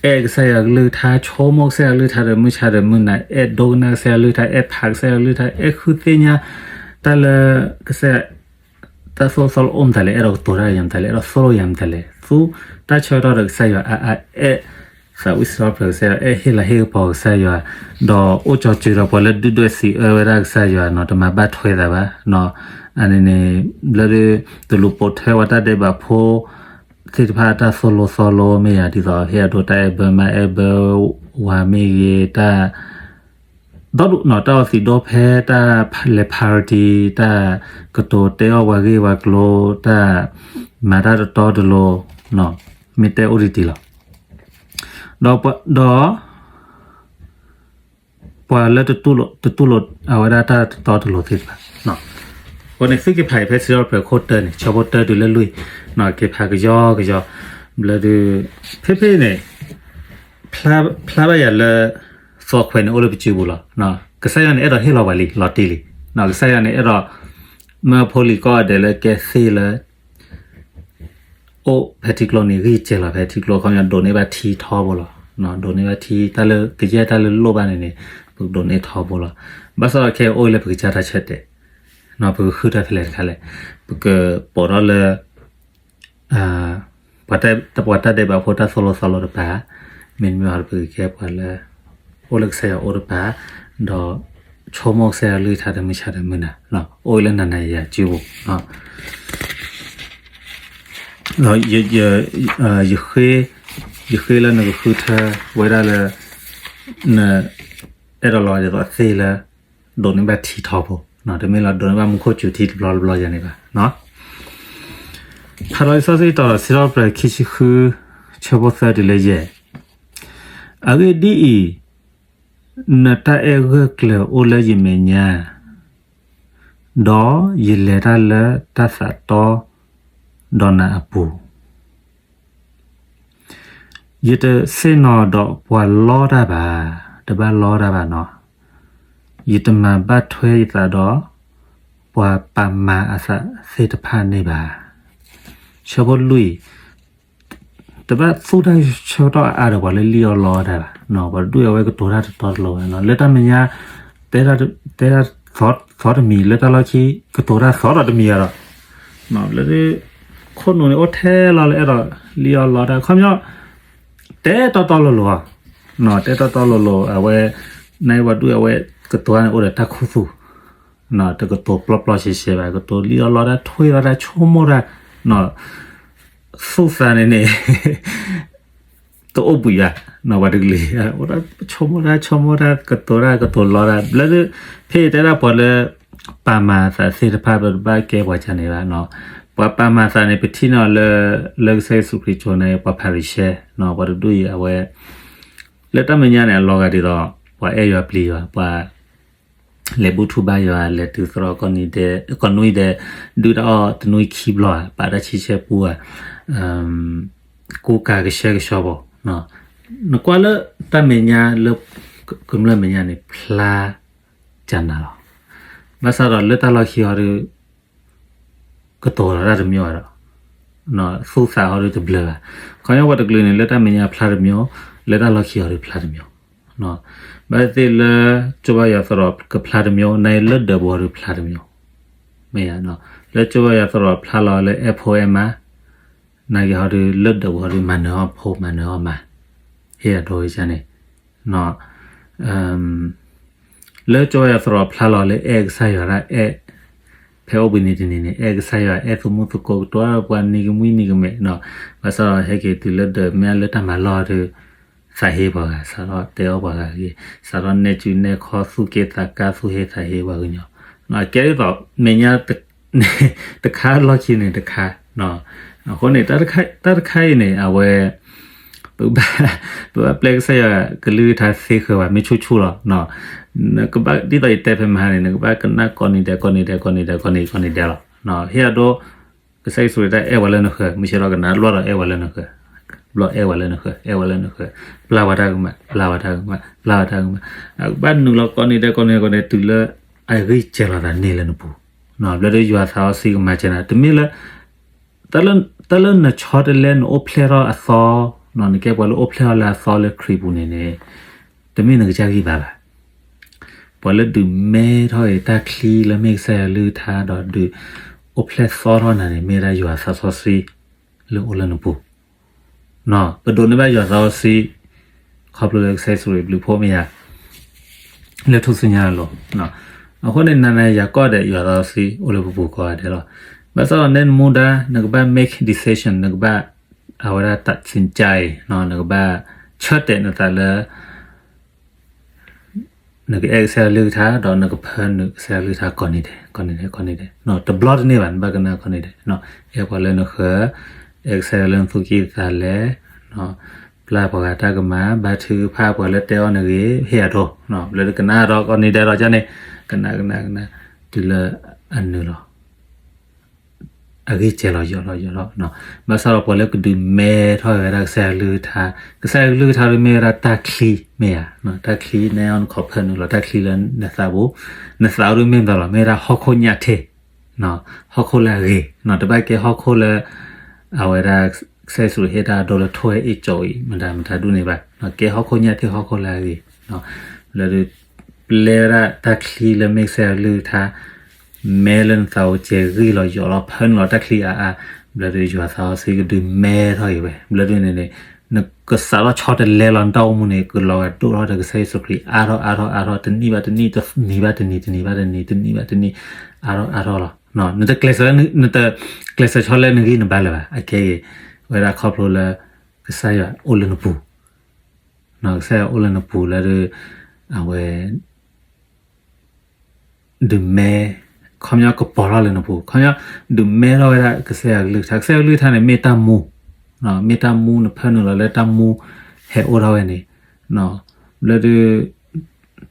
အဲၣ်ကစၢ်ယွၤကလုၢ်ကထါ ဆိကမိၣ်ကစၢ်ယွၤကလုၢ်ကထါဒီးမုၢ်ဆါဒီးမုၢ်နၤ အဲၣ်ဒိကနၣ်ကစၢ်ယွၤကလုၢ်ကထါ အဲၣ်ဖးကစၢ်ယွၤကလုၢ်ကထါ အဲၣ်ဃုသ့ၣ်ညါ တၢ်လၢ ကစၢ် တၢ်သိၣ်လိသီလိအိၣ်မတၤလဲၣ်, အဲၣ်ဒိးကတိၤတၢ်ယၤမတၤလဲၣ်, အဲၣ်ဒိးသိၣ်လိယၤမတၤလဲၣ်, သူတၢ်ဆၢကတီၢ်ဒီးကစၢ်ယွၤအါအါအဲၣ်, သးဝံၣ်စံးထီၣ်ပတြၢၤကစၢ်ယွၤ အဲၣ်ဟ့ၣ်လၤဟ့ၣ်ကပီၤကစၢ်ယွၤ, ဒီးအိၣ်ကၠီၤစၢၤဒီးပှၤလၢဒုၣ်ဒွဲၣ်သံးအၢဝဲဒၣ်ကစၢ်ယွၤနီၤ, တမၤဘၣ်ထွဲသးဘၣ်နီၤ. အန့ၣ်န့ၣ် ဘျီဒုး တလူၤပိာ်ထွဲဝဲတၢ်ဒဲးဘးဖိ သ့ၣ်တဖၣ်တၢ်သိၣ်လိသီလိမ့ၢ်ယၤ ဒ်သိးဟ့ၣ်အဒိတၢ်အဲၣ်ဘၢမါအဲၣ်ဘၢဝၤမ့ၢ်ဂ့ၤ, တၢ် ဒီဒူၣ်နီၤ တၢ်အီသံးဒီဖဲ တၢ်လဲၤ party တၢ်ကတိၤတဲအီၣ်ပှၤဂ့ၢ်ပှၤကျိၤ တၢ်မၤတၢ်တတီတလိၤ, မ့ၢ်တဲအိၣ်တံၢ်တံၢ်လီၤ. ဒီး ဒီး ပှၤလၢတတူၢ်လိာ် တတူၢ်လိာ်အဝဲဒၣ်တၢ်တတီတလိၤသ့ၣ်တဖၣ်, အဃိန့ၣ် သုက့ၤဖးအံၤဖဲစံးထီၣ်ပတြၢၤခိၣ်တၢန့ၣ် ဆၢဖိတၢတုၤလၢလွံၢ်, က့ၤဖးကယီကယီ, ဘျီဒုး ဖဲဖဲန့ၣ် ဖျါဘၣ်ယၤလၢ သီခွဲးန့ၣ်အိၣ်လၢပစုပူၤလီၤ. ကစၢ်ယွၤန့ၣ်အဲၣ်ဒိးဟ့ၣ်လီၤပှၤလံ လီၤတံၢ်လံ. ကစၢ်ယွၤန့ၣ်အဲၣ်ဒိး မၢဖိလံၤကိးဂၤဒဲးလၢကဲသ့ၣ်လၢ အိၣ်ဖဲထံကျိန့ၣ် ဂံၢ်စဲၤလီၤဖဲထံကျိ ခီပညီ ဒိးန့ၢ်ဘၣ်ထံထီဘိလီၤ. ဒိးန့ၢ်ဘၣ်ထံ တၢ်လၢကယဲၢ်တၢ်လၢလိၣ်ဘၣ်န့ၣ်န့ၣ် ပကဒိးန့ၢ်ထီဘိလီၤ. ဘၣ်ဆၣ်ဒီးခဲအံၤအိၣ်လၢပကစၢ်တၢ်ဆၢတဲာ်, ပကဃုထၢဖဲလဲၣ်တခါလဲၣ်, ပကပိာ်ထီၣ်လၢ ပှၤတၢ်ဒဲးဘးဖိတၢ်သိၣ်လိသီလိတပၤ, မ့တမ့ၢ်ဒီးပကကဲပှၤလၢ အိၣ်လၢကစၢ်ယွၤအိၣ်တပၤ, ဒီး ဆိကမိၣ်ကစၢ်ယွၤကလုၢ်ကထါတမုၢ်ဆါတမုၢ်နၤ, အိၣ်လၢနၤနၤယၤယၤစုပူၤ, ဒီး ယဃ့လၢနကဃုထၢဝဲဒၣ်လၢ န အဲၣ်ဒိးလီၤဒ်သိးသ့ၣ်လၢ ဒိးန့ၢ်ဘၣ်ထံထီဖိ, တမ့ၢ်လီၤဒိးန့ၢ်ဘၣ်မူခိၣ်စူၤထံတဘျီတဘျီယၤန့ၣ်ဘၣ်. ဖးလီၤလံာ်စီဆှံတီၤဒီးစံးထီၣ်ပတြၢၤခံဆံဃု ဆၢဖိသၢတုၤလၢယဲၢ်, အဂ့ၢ်ဒ်အံၤ, နတၢ်အဲၣ်ဂၢၢ်ကျၢၤအိၣ်လၢယမဲာ်ညါ, ဒီးယလဲၤတၢ်လၢတၢ်သးတီဒီးနၤအပူၤ ယတဆ့ၣ်နီၤဒီးပှၤလီတၢ်ဘၣ်, တဘၣ်လီတၢ်ဘၣ်နီၤ, ယတမၤဘၣ်ထွဲယသးဒီး ပှၤပာ်မၤအသးသ့ၣ်တဖၣ်န့ၣ်ဘၣ်. ဆၢဖိလွံၢ်, တဘၣ်သူၣ်တၢ်ဆၢကတီၢ်အါအါဒီးပှၤလၢလံၣ်အီၣ်လီတၢ်ဘၣ်, ပှၤတဒူၣ်အဝဲကတိၤတၢ်တတီတလိၤဘၣ်, လၢတၢ်မဲာ်ညါ တဲတၢ်သီတမံၤ လၢတၢ်လီၢ်ခံ ကတိၤတၢ်သီဒီးတမံၤအါဒီး လၢ ခိၣ်နူာ်န့ၣ်အိၣ်ထဲလီၤလၢအဲၣ်ဒိးလံၣ်အီၣ်လီတၢ် ခီပညီ တဲတီတီလိၤလိၤ, တဲတီတီလိၤလိၤ အဝဲ နပှၤဒူၣ်အဝဲ ကတိၤတၢ်န့ၣ်အိၣ်ဒီးတၢ်ခူသူၣ်, တကတိၤပျီပျီရှဲရှဲဘၣ်, ကတိၤလံၣ်အီၣ်လီတၢ် ထွဲလီၤတၢ် ဆိကမိၣ်တၢ် သူၣ်သးန့ၣ်န့ၣ် တအိၣ်ဘှံးဘၣ်, ပှၤတကလုာ် ဆိကမိၣ်တၢ် ဆိကမိၣ်တၢ် ကတိၤတၢ် ကတိၤလီတၢ် ဘျီဒုး ဖဲတဲဒၣ်ပှၤလၢ ပာ်မၤသးသ့ၣ်တဖၣ် ပတဘၣ်ကဲပှၤကန့ၣ်ဘၣ်, ပှၤပာ်မၤသးန့ၣ် ပထံၣ်န့ၢ်လၢ လၢကစၢ်ယ့ၣ်ၡူးခရံာ်ကၠိန့ၣ် ပှၤဖၤရံၤၡဲ ပှၤတဒူၣ်အံၤအဝဲ လၢတၢ်မဲာ်ညါန့ၣ် အလီၤဂာ်ဒ်သိး ပှၤအဲၣ်ယွၤပျံၤယွၤ ပှၤ လဲၤဘူၣ်ထူဘါယွၤ လဲၤတုၤသရိာ်ကိးနွံဒဲး ကိးနွံဒဲး ဒုၣ်တၢ်အီၣ်တနွံခံဘျီဧါ ပာ်တၢ်ဆံဆဲပူဧါ ကူကၤကဆှဲကဆှီဘၣ်, နကွၢ်လၢတၢ်မဲာ်ညါလၢ ကမျၢၢ်မဲာ်ညါန့ၣ် ဖျါကနၤလီၤ. ဘၣ်ဆၣ်ဒီးလၢတၢ်လီၢ်ခံဟီဒီး ကတိၤလီၤတၢ်တမံၤဒီး သူၣ်သးဟီဒီးတဘျၢဘၣ်. ခီပညီပှၤတကလုာ်န့ၣ် လၢတၢ်မဲာ်ညါဖျါတမံၤ, လၢတၢ်လီၢ်ခံဟီဒီးဖျါတမံၤ. ဘၣ်သ့ၣ်လၢ ကၠိဘၣ်ယွၤသရိာ်ကဖျါတမံၤ, နလၢဒၢးပူၤဟီဒီးဖျါတမံၤ, မ့ၢ်ဧါ. လၢကၠိဘၣ်ယွၤသရိာ်ဖျါလီၤလၢအဲၣ်ဖိအဲၣ်မါ, နာ်က့ဟီဒီးလၢဒၢးပူၤဟီဒီးမၤနၢၤအီၣ်ဖိမၤနၢၤအီၣ်မါ, ဟ့ၣ်အဒိဝဲန့ၣ် လၢကၠိဘၣ်ယွၤသရိာ်ဖျါလီၤလၢအဲၣ်ကစၢ်ယွၤဒၣ်အဲၣ်, ဖဲအိၣ်ဘှံးနံၤတနံၤန့ၣ် အဲၣ်ကစၢ်ယွၤအဲၣ်သမူသကိးကတိၤပှၤနံၤကမှံနံၤကမဲာ်, ဘၣ်ဆၣ်ဒီးဟဲက့ၤတုၤလၢဒၢးမ့ၢ်လၢတၢ်မၤလီၢ်ဒီး သးဟ့ပှၤဂၤ စးထီၣ်တဲအီၣ်ပှၤဂၤဂ့ၤ, စးထီၣ်နဲၣ်စုနဲၣ်ခီသူၣ်က့သးကါသူၣ်ဟ့သးဟ့ပှၤကညီ, ကဲဒ်သိးမဲာ်ညါ တခါလီၢ်ခံန့ၣ်တခါ, အဃိန့ၣ် တၢ်တခါအံၤန့ၣ် အဝဲ ပ ပဘၣ်ပျဲကစၢ်ယွၤကလုၢ်ကထါသ့ဃၢၤဘၣ် မ့ၢ်ဆူၣ်ဆူၣ်လီၤ. နကဘၣ်ဒ်သိးယတဲဖဲမဟါန့ၣ် နကဘၣ်ကနၣ်ကိးနံၤဒဲး ကိးနံၤဒဲး ကိးနံၤဒဲး ကိးနံၤဒဲးလီၤ. ဟ့ၣ်အဒိ ကစၢ်ယ့ၣ်ၡူးခရံာ်တၢ်အဲၣ်ဝဲလၢနဃၢၤ မုၢ်ဆ့ၣ်ထီၣ်ကနၣ် ဘျီဒီးအဲၣ်ဝဲလၢနဃၢၤ, ဘျီအဲၣ်ဝဲလၢနဃၢၤ အဲၣ်ဝဲလၢနဃၢၤ, ပျၢ်ဝဲတၢ်ကမၣ် ပျၢ်ဝဲတၢ်ကမၣ် ပျၢ်ဝဲတၢ်ကမၣ်, ဘၣ်နုာ်လီၤကိးနံၤဒဲး ကိးနံၤဒဲး ကိးနံၤဒဲး တုၤလၢအဂံၢ်စဲၤလီၤသးန့ၢ်လၢနပူၤ, ဘျီဒီးယွၤသးစီဆှံကမၤစၢၤနၤ တမ့ၢ်လၢ တၢ်လၢနဆီတလဲနအိၣ်ဖျဲၣ်ထီၣ်အသီ, နကဲပှၤလၢအိၣ်ဖျဲၣ်ထီၣ်လၢအသီလၢခရံာ်ပူၤန့ၣ်န့ၣ် တမ့ၢ်နကစၢ်ဂံၢ်ဘါဘၣ်. ပှၤလၢဒုးမဲထီၣ်အံၤတၢ်ချံလၢမ့ၢ်ကစၢ်ယွၤကလုၢ်ကထါ ဒီးဒုးအိၣ်ဖျဲၣ်သီထီၣ်နၤန့ၣ် မ့ၢ်ဝဲဒၣ်ယွၤသးစီဆှံလၢအိၣ်လၢနပူၤ. ပဒိးန့ၢ်ဘၣ်ယွၤသးစီဆှံ ခီဖျိလၢကစၢ်ယ့ၣ်ၡူးခရံာ်ဘျုးဖှိၣ်မ့ၢ်ယၤ လၢထူၣ်စုညါအလိၤ. အဃိန့ၣ် နၤနၤယၤကိးဂၤဒဲး ယွၤသးစီဆှံအိၣ်လၢပပူၤကိးဂၤဒဲးလီၤ. ဘၣ်ဆၣ်ဒီး နမူဒါ နကဘၣ် make decision နကဘၣ် အဝဲဒၣ် ตัดสินใจ နကဘၣ်ဆၢတဲာ်နသးလၢ နကအဲၣ်ကစၢ်ယွၤကလုၢ်ကထါ ဒီးနကဖၢနုာ်ကစၢ်ယွၤကလုၢ်ကထါကိးနံၤဒဲး ကိးနံၤဒဲး ကိးနံၤဒဲး, တဘျီတန့ၢ်ဘၣ် နဘၣ်ကနၣ်ကိးနံၤဒဲး, အဲၣ်ပှၤလၢနဃၢၤ, အဲၣ်ကစၢ်ယွၤလၢနသူၣ်ကံၢ်သးလဲ, ပျၢ်ပှၤဂၤတၢ်ကမၣ်, ဘါထုကဖၣ်ပှၤလၢတဲအီၤနဂ့ၤ, ဟ့ၣ်အဒိ, လၢကနၣ်ဒီးကိးနံၤဒဲးဒီးကန့ၣ်, ကနၣ်ကနၣ်ကနၣ် တုၤလၢအနုာ်လီၤ အဂံၢ်စဲၤလီၤယိာ်လီၤယိာ်လီၤ. ဘၣ်ဆၣ်ဒီးပှၤလၢကဒုးမဲထီၣ်ဝဲဒၣ်ကစၢ်ယွၤကလုၢ်ကထါ, ကစၢ်ယွၤကလုၢ်ကထါဒ်မ့ၢ်ဝဲဒၣ်တၢ်ချံမ့ၢ်ဧါ, တၢ်ချံန့ၣ် နခီဖျိနုာ်လီၤတၢ်ချံလၢနသးပူၤ, နသးအိၣ်ဒ်မ့ၢ်မတၤလီၤ, မ့ၢ်ဝဲဒၣ်ဟီၣ်ခိၣ်ညၣ်ထ့, ဟီၣ်ခိၣ်လၢအဂ့ၤ, တဘၣ်ကဲဟီၣ်ခိၣ်လၢ အဝဲဒၣ် ကစၢ်ယ့ၣ်ၡူးဟ့ၣ်တၢ်အဒိလၢထိၣ်ဝဲအ့ၣ်ကၠီအံၤ မတၤမတၤဒူၣ်န့ၣ်ဘၣ်, ကဲဟီၣ်ခိၣ်ညၣ်ထ့ဟီၣ်ခိၣ်လၢအဂ့ၤ, လၢဒုး ပျဲဝဲဒၣ်တၢ်ချံလၢမ့ၢ်ကစၢ်ယွၤကလုၢ်ကထါ မဲလၢနသးအိၣ်စဲၤဂံၢ်လီၤယိာ်လီၤ ဖၢနုာ်လီၤတၢ်ချံအါအါ, ဘျီဒုးယွၤသးစီဆှံကဒုးမဲထီၣ်က့ၤဝဲ, ဘျီဒုးန့ၣ်န့ၣ် နကစးထီၣ်ဆီတလဲလီၤ နတၢ်အိၣ်မူန့ၣ် ကလီၤဂာ်ဒိၣ်ထီၣ်ဒီးကစၢ်ယ့ၣ်ၡူးခရံာ် အါထီၣ်အါထီၣ်အါထီၣ် တနံၣ်ဘၣ်တနံၣ် တနံၤဘၣ်တနံၤ တနံၤဘၣ်တနံၤ တနံၣ်ဘၣ်တနံၣ် အါထီၣ်အါထီၣ်လီၤ. နတကျဲးစၢးလၢ နတကျဲးစၢးဆီလၢနဂံၢ်နဘါလၢၤဘၣ်, အကဲအံၤ ဝဲဒၣ်ခီဖျိလၢ ကစၢ်ယွၤအိၣ်လၢနပူၤ, ကစၢ်ယွၤအိၣ်လၢနပူၤလၢဒုး အဝဲ ဒုးမဲ ခီပညီကပီၤထီၣ်လၢနပူၤ, ခီပညီ ဒုးမဲထီၣ်ဝဲဒၣ်ကစၢ်ယွၤကလုၢ်ကထါ, ကစၢ်ယွၤကလုၢ်ကထါန့ၣ် မ့ၢ်တၢ်မူ, မ့ၢ်တၢ်မူ နဖၢနုာ်လီၤလၢတၢ်မူဟဲအိၣ်ထီၣ်ဝဲန့ၣ်, ဘျီဒုး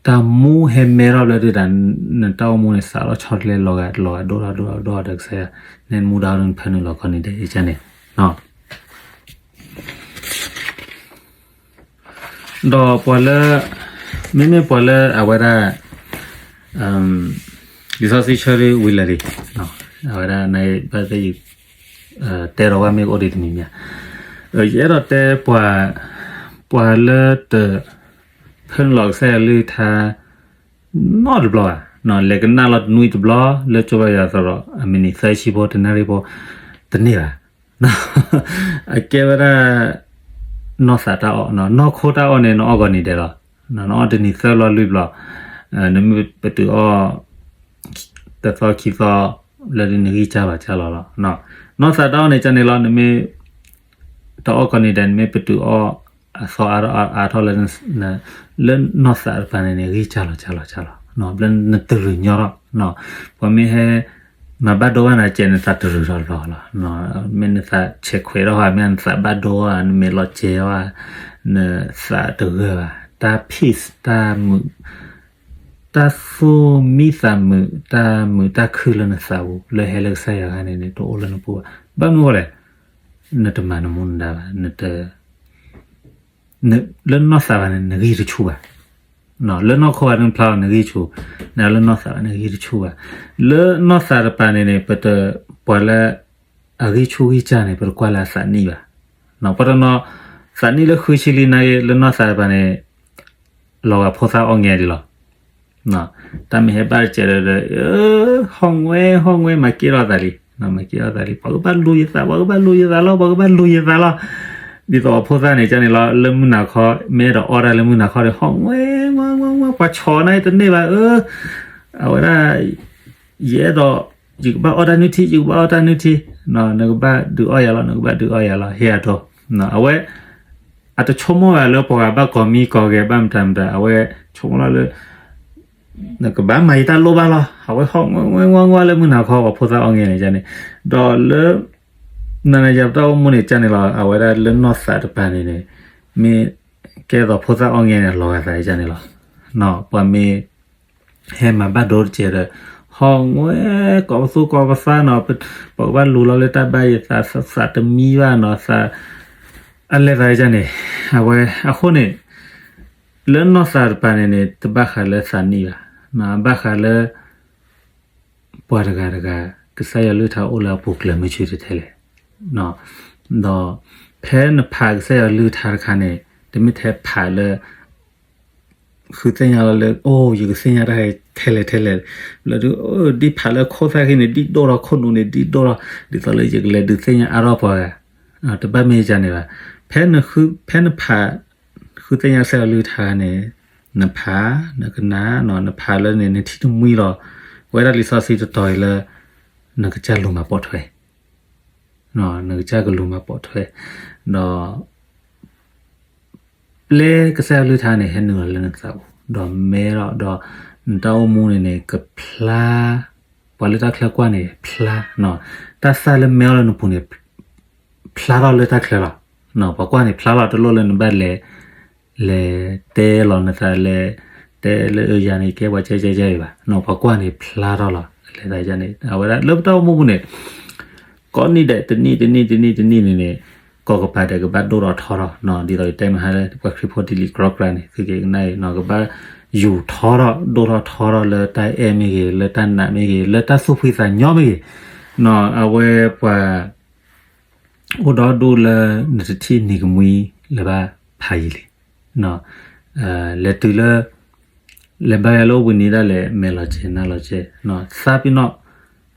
တၢ်မူဟဲမဲထီၣ်ဘျီဒုးဒီး နတၢ်အိၣ်မူန့ၣ် စးထီၣ်ဆီတလဲလီၤဂာ်လီၤဂာ်ဒိၣ်ထီၣ်ဒိၣ်ထီၣ်ဒိၣ်ထီၣ်ဒီးကစၢ်ယွၤ နမူဒါနဖၢနုာ်လီၤကိးနံၤဒဲးန့ၣ် ဒီးပှၤလၢ မ့မ့ၢ်ပှၤလၢအဝဲဒၣ် လံာ်စီဆှံဆၢဒုးဝံၤလၢာ်လံ, အဝဲဒၣ် နဘၣ်သ့ၣ် တဲဒီးဝဲမ့ၢ်ကအိၣ်ဒံးတမံၤမံၤ, ယအဲၣ်ဒိးတဲ ပှၤလၢတ ဖၢနုာ်လီၤကစၢ်ယွၤကလုၢ်ကထါ နီတဘျီဘၣ်, လဲၤကနၣ်လီၤတနွံတဘျီ လၢကၠိဘါယွၤသရိာ် အမံးနံးသၢဆံဖိ တနၣ်ရံၣ်ဖိ တန့ၢ်ဘၣ်. အကဲဝဲဒၣ် နီၢ်သးတၢ်အီၣ်, နီၢ်ခိတၢ်အီၣ်န့ၣ် နအီၣ်ကိးနံၤဒဲးလီၤ. နအီၣ်တနံၤသၢဘျီလွံၢ်ဘျီ, နမ့ၢ်ပတုာ်အီၣ် တသီခံသီ လၢဒုးနဂံၢ်စၢ်လီၤစၢ်လီၤလီၤ. နီၢ်သးတၢ်အီၣ်န့ၣ် ကန့ၣ်လီၤ နမ့ၢ် တအီၣ်ကိးနံၤဒဲး နမ့ၢ်ပတုာ်အီၣ် အသီအါထီၣ်အါထီၣ်လၢ လၢနီၢ်သးတပၤန့ၣ်န့ၣ် ဂံၢ်စၢ်လီၤစၢ်လီၤစၢ်လီၤ. ဘျီနတရုၤညီထီၣ်, ပှၤမ့ၢ်ဟဲ မၤဘၣ်ဒိဘၣ်နၤကဲး နသးတရုၤထီၣ်တဘျီလီၤ. မ့ၢ်နသးဆဲးခွဲးထီၣ်ဧါ, မ့ၢ်နသးဘၣ်ဒိဧါ, နမဲာ်လီၤကဲဧါ, နသးတဂၢၢ်ဘၣ်, တၢ် peace တၢ်မုာ် တၢ်သူၣ်မံသးမုာ် တၢ်မုာ်တၢ်ခုၣ်လၢနသးပူၤ လၢဟဲလၢကစၢ်ယွၤအခါန့ၣ်န့ၣ် တအိၣ်လၢနပူၤဘၣ်. ဘၣ်မနုၤအဃိလဲၣ်, နတမၤနမူနဒါဘၣ်, နတ လၢနီၢ်သးဘၣ်န့ၣ် နဂံၢ်တဆူၣ်ဘၣ်. လၢနီၢ်ခိဘၣ်န့ၣ်ဖျါလီၤ နဂံၢ်ဆူၣ်, နလၢနီၢ်သးဘၣ်န့ၣ် ဂံၢ်တဆူၣ်ဘၣ်. လၢနီၢ်သးတပၤန့ၣ်န့ၣ် ပတ ပှၤလၢ အဂံၢ်ဆူၣ်ဂံၢ်စၢ်န့ၣ် ပတကွၢ်လၢအသးနံၣ်ဘၣ်. ပှၤတနီၤ သးနံၣ်လၢဃုဆံလံနာ်က့ လၢနီၢ်သးတပၤန့ၣ် လီၤဂာ်ဖိသၣ်အီၣ်ငဲဒံးလီၤ. တၢ်မ့ၢ်ဟဲဘၣ်တစဲးဒီး ဟီၣ်ငွဲ ဟီၣ်ငွဲ မၤက့ၤလီၤသးလံ, မၤက့ၤလီၤသးလံ, ပှၤကဘၣ်လူၤယသး ပှၤကဘၣ်လူၤယသးလီၤ ပှၤကဘၣ်လူၤယသးလီၤ. ဒ်သိးအဖိသၣ်န့ၣ် ကန့ၣ်လီၤ လၢမုၢ်နၤခီ မ့ၢ်အဲၣ်ဒိးအီၣ်တၢ်လၢမုၢ်နၤခီဒီး ဟီၣ်ငွဲ ငွဲ ငွဲ ငွဲ ပှၤဆီးနၤတန့ၢ်ဘၣ်ဧၢ, အဝဲဒၣ် ယအဲၣ်ဒိး ယကဘၣ်အီၣ်တၢ်နုၢ်ထံ ယကဘၣ်အီၣ်တၢ်နုၢ်ထံ, နကဘၣ်ဒုးအီၣ်ယၤလီၤ နကဘၣ်ဒုးအီၣ်ယၤလီၤ ဟ့ၣ်အဒိ, အဝဲ အတဆိကမိၣ်ဘၣ်လၢပှၤဂၤဘၣ်ကိးမံကိးဂဲၤဘၣ်မတၤမတၤ အဝဲဆိကမိၣ်လီၤလၢ နကဘၣ်မၤယတၢ်လိၣ်ဘၣ်လီၤ အဝဲဟီၣ်ငွဲ ငွဲ ငွဲ လၢမုၢ်နၤခီ ပှၤဖိသၣ်အီၣ်ငဲန့ၣ်န့ၣ်, ဒီးလၢ နၤနၤယၤပတၢ်အိၣ်မူန့ၣ် ကန့ၣ်လီၤ အဝဲဒၣ်လၢနီၢ်သးတပၤန့ၣ်န့ၣ် မ့ၢ်ကဲသိးဖိသၣ်အီၣ်ငဲန့ၣ် လီၤဂာ်သးန့ၣ်လီၤ. ပှၤမ့ၢ် ဟဲမၤဘၣ်ဒိတစဲးဒီး ဟီၣ်ငွဲ ကိးပသူကိးပသးနီၤ, ပှၤကဘၣ်လူၤလီၤလၢတၢ်ဘါယသး သးတမံဘၣ်နီၤ, သး အလဲၤသးန့ၣ်, အဝဲအဃိန့ၣ် လၢနီၢ်သးတပၤန့ၣ်န့ၣ် တဘၣ်ဃးလၢသးနံၣ်ဘၣ်, ဘၣ်ဃးလၢ ပှၤတဂၤတဂၤ ကစၢ်ယွၤကလုၢ်ကထါအိၣ်လၢအပူၤကျဲၤမုၢ်ဆ့ၣ်ထဲလဲၣ်, ဒီးဖဲနဖးကစၢ်ယွၤကလုၢ်ကထါတခါန့ၣ် တမ့ၢ်ထဲဖးလၢ ဃုသ့ၣ်ညါလီၤလၢ အိၣ် ယကသ့ၣ်ညါတၢ်ထဲလဲၣ်ထဲလဲၣ်, လၢဒုး ဒ်ဖးလၢခိၣ်သၣ်ခံန့ၣ် ဒ်ဒိၣ်ထီၣ်ခိၣ်နူာ်န့ၣ် ဒ်ဒိၣ်ထီၣ် ဒ်သိးလၢယကလဲၤဒုးသ့ၣ်ညါအါထီၣ်ပှၤဂၤ, တဘၣ်မ့ၢ်ယၤန့ၣ်ဘၣ်. ဖဲနဃု ဖဲနဖး ဃုသ့ၣ်ညါကစၢ်ယွၤကလုၢ်ကထါန့ၣ် နဖး နကနၣ် နဖးလၢန့ၣ် နထံၣ်တမှံလီၤ. ဝဲဒၣ်လံာ်စီဆှံတတီၤအံၤလၢ နကစၢ်လူၤမၤပိာ်ထွဲ နကစၢ်ကလူၤမၤပိာ်ထွဲ, ဒီး ပျဲကစၢ်ယွၤကလုၢ်ကထါန့ၣ် ဟဲနုာ်လီၤလၢနသးပူၤ ဒီးမဲထီၣ်ဒီး နတၢ်အိၣ်မူန့ၣ်န့ၣ် ကဖျါ, ပှၤလၢတၢ်ချၢကွၢ်န့ၣ် ဖျါ, တၢ်သၣ်လၢမဲထီၣ်လၢနပူၤန့ၣ် ဖျါထီၣ်လၢတၢ်ချၢလီၤ. ပှၤကွၢ်န့ၣ်ဖျါလီၤ တလိၣ်လၢနဘၣ်လဲၤ လဲၤတဲလီၤနသးလဲၤ တဲလၢယၤန့ၣ် ကဲပှၤကဲကဲကဲအံၤဘၣ်, ပှၤကွၢ်န့ၣ်ဖျါထီၣ်လီၤ. လဲၤသးယၤန့ၣ် အဝဲဒၣ်လၢပတၢ်အိၣ်မူပူၤန့ၣ် ကိးနံၣ်ဒဲး တနံၣ်တနံၣ်တနံၣ်တနံၣ်န့ၣ်န့ၣ် ကိးကပၤဒဲးကဘၣ်ဒိၣ်ထီၣ်ထီထီၣ်, ဒ်သိးယတဲမဟါလၢ ပှၤခရံာ်ဖိဒ်လံ ကရီကရၤန့ၣ်သုက့ၤကနၣ်အံၤ ကဘၣ်ယူၤထီထီၣ် ဒိၣ်ထီၣ်ထီထီၣ်လၢတၢ်အဲၣ်မ့ၢ်ဂ့ၤ လၢတၢ်နာ်မ့ၢ်ဂ့ၤ လၢတၢ်သူၣ်ဖှံသးညီမ့ၢ်ဂ့ၤ, အဝဲပှၤ အိၣ်ဒီဒူၣ်လၢနတထံၣ်နံၤကမှံလၢၤဘၣ်ဖးယံာ်လံ, လဲၤတုၤလၢ လဲၤဘါယွၤလၢအိၣ်ဘှံးနံၤဒၣ်လဲာ် မဲာ်လီၤကဲၤနါလီၤကဲၤ,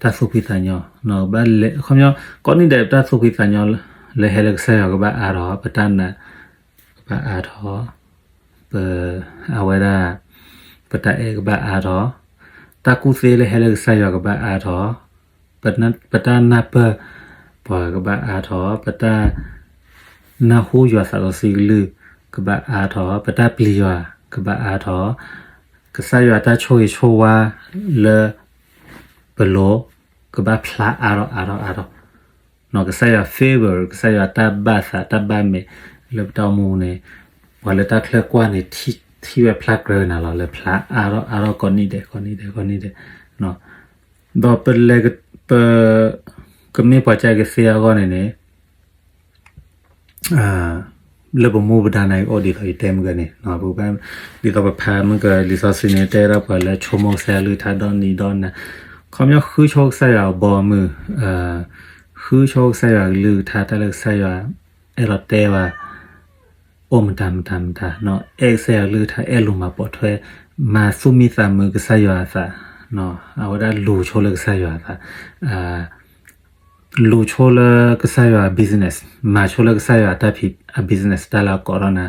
သးပ့ၤနီၣ် တၢ်သူၣ်ဖှံသးညီ, ခီပညီ ကိးနံၣ်ဒဲးတၢ်သူၣ်ဖှံသးညီ လၢဟဲလၢကစၢ်ယွၤကဘၣ်အါထီၣ်, ပတၢ်နာ် ကဘၣ်အါထီၣ်, ပ အဝဲဒၣ် ပတၢ်အဲၣ်ကဘၣ်အါထီၣ်, တၢ်ကူၣ်သ့လၢဟဲလၢကစၢ်ယွၤကဘၣ်အါထီၣ်, ပတၢ်နၢ်ပၢၢ်ပှၤကဘၣ်အါထီၣ်, ပတၢ်နၢ်ဟူယွၤသးစီဆှံကလုၢ်ကဘၣ်အါထီၣ်, ပတၢ်ပျံၤယွၤကဘၣ်အါထီၣ်, ကစၢ်ယွၤတၢ်ဆိၣ်ဂ့ၤဆိၣ်ဝါလၢ ပလိၤ ကဘၣ်ဖျါအါထီၣ်အါထီၣ်အါထီၣ်, ကစၢ်ယွၤ favor ကစၢ်ယွၤတၢ်ဘၣ်သးတၢ်ဘၣ်မဲာ်လၢပတၢ်အိၣ်မူန့ၣ် ပှၤလၢတၢ်ချၢကွၢ်န့ၣ် ထံၣ်ဝဲဖျါကြၢးနၤလီၤ လၢဖျါအါထီၣ်အါထီၣ်ကိးနံၣ်ဒဲးကိးနံၣ်ဒဲးကိးနံၣ်ဒဲး, ဒီးပလဲၤ ပ ကမ့ၢ်ပှၤကစၢ်ယွၤကသ့အဂီၢ်န့ၣ်န့ၣ် လၢပမူပဒါန့ၣ်အိၣ်ဒ်သိးယတဲမုၢ်ဂီၤန့ၣ်, ဒ်သိးပဖးမုၢ်ဂီၤလံာ်စီဆှံန့ၣ် တဲဒၣ်ပှၤလၢဆိကမိၣ်ကစၢ်ယွၤကလုၢ်ကထါဒီနံၤဒီနၤ, ခီပညီဃုဆိကစၢ်ယွၤအဘီအမုၢ်, ဃုဆိကစၢ်ယွၤကလုၢ်ကထါ တၢ်လၢကစၢ်ယွၤအဲၣ်ဒိးတဲဘၣ် အိၣ်မတၤမတၤမတၤ, အဲၣ်ကစၢ်ယွၤကလုၢ်ကထါ အဲၣ်လူၤမၤပိာ်ထွဲ, မၤသူၣ်မံသးမုာ်ကစၢ်ယွၤအသး, အဝဲဒၣ်လူၤဆိလၢကစၢ်ယွၤအသး လူၤဆိလၢကစၢ်ယွၤ business, မၤဆိလၢကစၢ်ယွၤအတၢ်ဖံးအ business တၢ်လၢအကိးထီၣ်နၤ,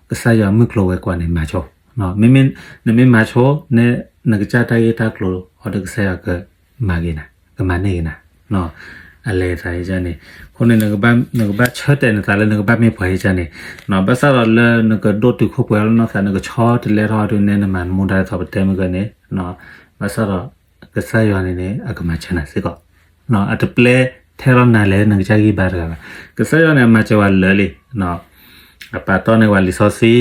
ကစၢ်ယွၤမုၢ်ကျိၤဝဲၤကွာ်န့ၣ် မၤဆိ, မ့မ့ၢ်နမ့ၢ်မၤဆိ နကစၢ်တၢ်ဂ့ၢ်တၢ်ကျိၤအီၤဒီးကစၢ်ယွၤကမၤဂ့ၤနၤ, ကမၤန့ၢ်ဂ့ၤနၤ, အလဲၤသးယကန့ၣ်, အဃိန့ၣ် နကဘၣ်ဆၢတဲာ်နသးလၢနကဘၣ်မ့ၢ်ပှၤယကန့ၣ်, ဘၣ်ဆၣ်ဒီးလၢနကဒိၣ်တုာ်ခိၣ်ပှဲၤလၢနီၢ်သး နကဆီတလဲထီၣ်ဒုးနဲနမၤနမူဒါဒ်သိးပတဲမုၢ်ဂီၤန့ၣ်, ဘၣ်ဆၣ်ဒီး ကစၢ်ယွၤန့ၣ်န့ၣ် အကမၤစၢၤနၤစ့ၢ်ကီး, အတပျဲထဲလီၤနၤလဲၣ်နကစၢ်ဂံၢ်ဘါတဂၤဘၣ်, ကစၢ်ယွၤန့ၣ် အမၤစၢၤဝဲလၢာ်လံ, အပာ်တီၢ်န့ၢ်ဝဲလံာ်စီ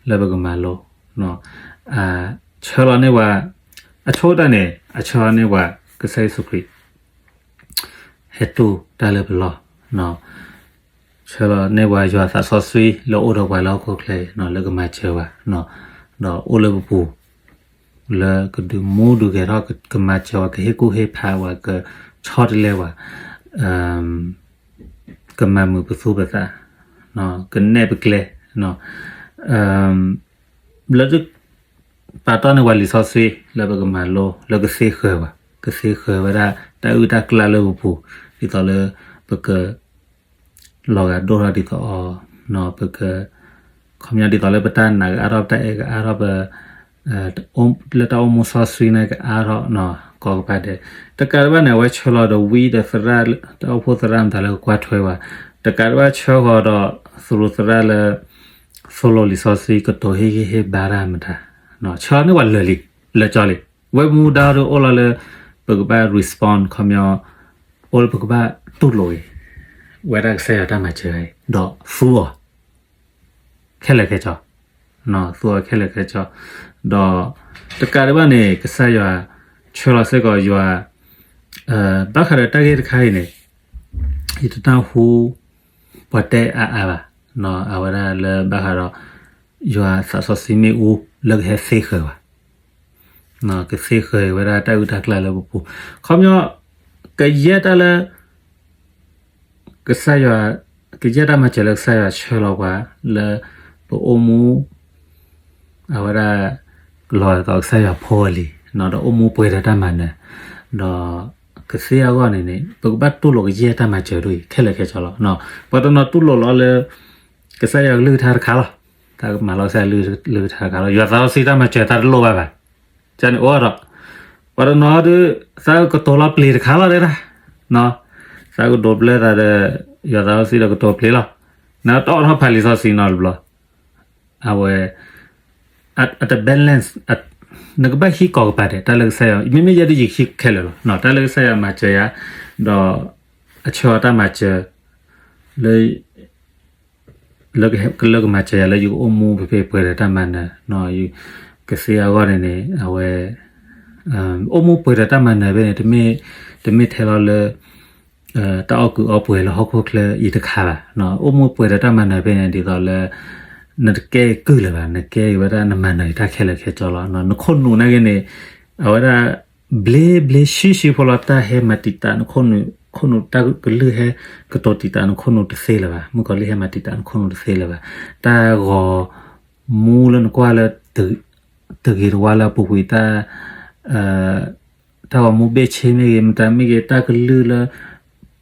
ဆှံ လၢပကမၤလိ, ဆှၢလီၤန့ၢ်ဝဲ, အဆိကတၢၢ်န့ၣ် အဆှၢလီၤန့ၢ်ဝဲ ကစၢ်ယ့ၣ်ၡူးခရံာ် ဟဲတူၢ်တၢ်လၢပလီၢ်, ဆှၢလီၤန့ၢ်ဝဲယွၤသးစီဆှံလၢအိၣ်ဒီးပှၤလၢဟီၣ်ခိၣ်ချၢအံၤ လၢကမၤစၢၤဝဲ, ဒီးအိၣ်လၢပပူၤ လၢကဒုးမူဒုးဂဲၤထီၣ် ကမၤစၢၤဝဲ ကဟ့ၣ်ကူၣ်ဟ့ၣ်ဖးဝဲ ကဆီတလဲဝဲ, ကမၤမုာ်ပသူၣ်ပသး, ကနဲၣ်ပကျဲ, လၢ ပာ်တီၢ်န့ၢ်ပှၤလံာ်စီဆှံ လၢပကမၤလိ လၢကသ့ဃၢၤဝဲ, ကသ့ဃၢၤဝဲဒၣ် တၢ်အုၣ်တၢ်ကျၢ်လၢပပူၤ, ဒ်သိးလၢ ပက လီၤဂာ်ဒိၣ်ထီၣ်ဒ်သိးအီၤ, ပက ခီပညီဒ်သိးလၢပတၢ်နာ်ကအါထီၣ် ပတၢ်အဲၣ်ကအါထီၣ် ပ လၢတၢ်အိၣ်မူစီဆှံန့ၣ်ကအါထီၣ် ကိးကပၤဒဲး, တကးဒံးဘၣ်န့ၣ် အဝဲဆှၢလီၤဒီးဝံဒီးသရၣ် တၢ်အိၣ်ဖှိၣ်သရၣ်မတၤလၢကကွၢ်ထွဲဝဲ, တကးဒံးဘၣ်ဆှၢဃီၤဒီး သရူးသရၣ်လၢ သိၣ်လိသရၣ်လၢ ကတိၤဟ့ၣ်ဂံၢ်ဟ့ၣ်ဘါတၢ်မတၤ, ဆှၢန့ၢ်ဝဲလၢာ်လံ, လၢာ်ကၠီလံ, ဝဲမူဒါဒ်အိၣ်လီၤလၢ ပကဘၣ် respond ခီပညီ အိၣ်လၢပကဘၣ်တူၢ်လိာ်အံၤ ဝဲဒၣ်ကစၢ်ယွၤတၢ်မၤစၢၤအံၤ ဒီးသူအီၤ ခဲလၢာ်ခဲဆ့, သူအီၤခဲလၢာ်ခဲဆ့, ဒီးတကးဒံးဘၣ်န့ၣ် ကစၢ်ယွၤ ဆှၢလီၤစ့ၢ်ကီးယွၤ, ဘၣ်ဃးဒီးတၢ်ဂ့ၢ်တခါအံၤန့ၣ် ယတနၢ်ဟူ ပှၤတဲအါအါဘၣ်, အဝဲဒၣ်လၢဘၣ်ဃးဒီး ယွၤသးစီဆှံမ့ၣ်အူလၢကဟဲသ့ဃၢၤဘၣ် ကသ့ဃၢၤဝဲဒၣ်တၢ်အုၣ်တၢ်ကျၢ်လၢပပူၤ, ခီပညီ ကယဲၢ်တၢ်လၢ ကစၢ်ယွၤ, ကယဲၢ်တၢ်မၤစၢၤလၢကစၢ်ယွၤဆှၢလီၤပှၤ လၢပအိၣ်မူ အဝဲဒၣ် လီၤဂာ်ဒ်သိးကစၢ်ယွၤဖိအလံၤ ဒီးအိၣ်မူပှဲၤဒီးတၢ်မၤနၢၤ, ဒီးကသ့အဂီၢ်န့ၣ်န့ၣ် ပကဘၣ်တူၢ်လိာ်ကယဲၢ်တၢ်မၤစၢၤဒ်အံၤ ခဲလၢာ်ခဲဆ့လီၤ. ပှၤတနီၤတူၢ်လိာ်လီၤလၢ ကစၢ်ယွၤကလုၢ်ကထါတခါလီၤ. တၢ်ကမၤလီၤကစၢ်ယွၤကလုၢ်ကထါတခါလီၤ. ယွၤသးစီဆှံတၢ်မၤစၢၤတၢ်တလိၣ်ဘၣ်ဘၣ်. ကန့ၣ်အိၣ်ဒီး ပှၤတနီၤဒုး သးကတိၤလီၤပျ့ၤတခါလီၤဒဲဒၣ်, သးကဒိးဘျၢသးဒီး ယွၤသးစီဆှံဒီးကတိၤပျ့ၤလီၤ. နတအိးထီၣ်ဖးလံာ်စီဆှံနီတဘျီ အဝဲ အတ balance, နကဘၣ်ဟံးကိးကပၤဒဲး တၢ်လၢကစၢ်ယွၤ မ့မ့ၢ်ယဲဒ်ယကဟံးခဲလၢာ်လီၤ. တၢ်လၢကစၢ်ယွၤမၤစၢၤယၤ ဒီး အဆၢအီၤတၢ်မၤစၢၤ လၢ လၢကမၤစၢၤယၤလၢယကအိၣ်မူဖဲဖဲပှဲၤဒီးတၢ်မၤနၢၤ, ကသ့အဂီၢ်န့ၣ်န့ၣ် အဝဲ အိၣ်မူပှဲၤဒီးတၢ်မၤနၢၤဖဲန့ၣ် တမ့ၢ်ထဲလီၤလၢ တၢ်အီၣ်ကုးအီပှဲၤလၢဟီၣ်ခိၣ်ချၢအံၤတခါဘၣ်. အိၣ်မူပှဲၤဒီးတၢ်မၤနၢၤဖဲန့ၣ် ဒ်သိးလၢ နတကဲကုၢ်လၢၤဘၣ်, နကဲဝဲဒၣ်နမၤနၢၤတၢ်ခဲလၢာ်ခဲဆ့လီၤ. နခိၣ်နူာ်နာ်က့န့ၣ် အဝဲဒၣ် ဘျ့ဘျ့ဆှံဆှံဖိလီၤ. တၢ်ဟဲမၤတံာ်တာ်နခိၣ်နူာ်, ခိၣ်နူာ်တၢ်ကလုၢ်ဟဲ ကတိၤတံာ်တာ်နခိၣ်နူာ်တသ့လၢၤဘၣ်. မုၣ်ကီၤလံၢ်ဟဲမၤတံာ်တာ်နခိၣ်နူာ်တသ့လၢၤဘၣ်. တၢ်ဂီၤမူလၢနကွၢ်လၢ တဂ့ၤတဝါလၢအပူၤကွံာ် တၢ် တၢ်ဂီၤမူဘ့ၣ်ဆ့မ့ၢ်ဂ့ၤ မတၤမ့ၢ်ဂ့ၤ တၢ်ကလုၢ်လၢ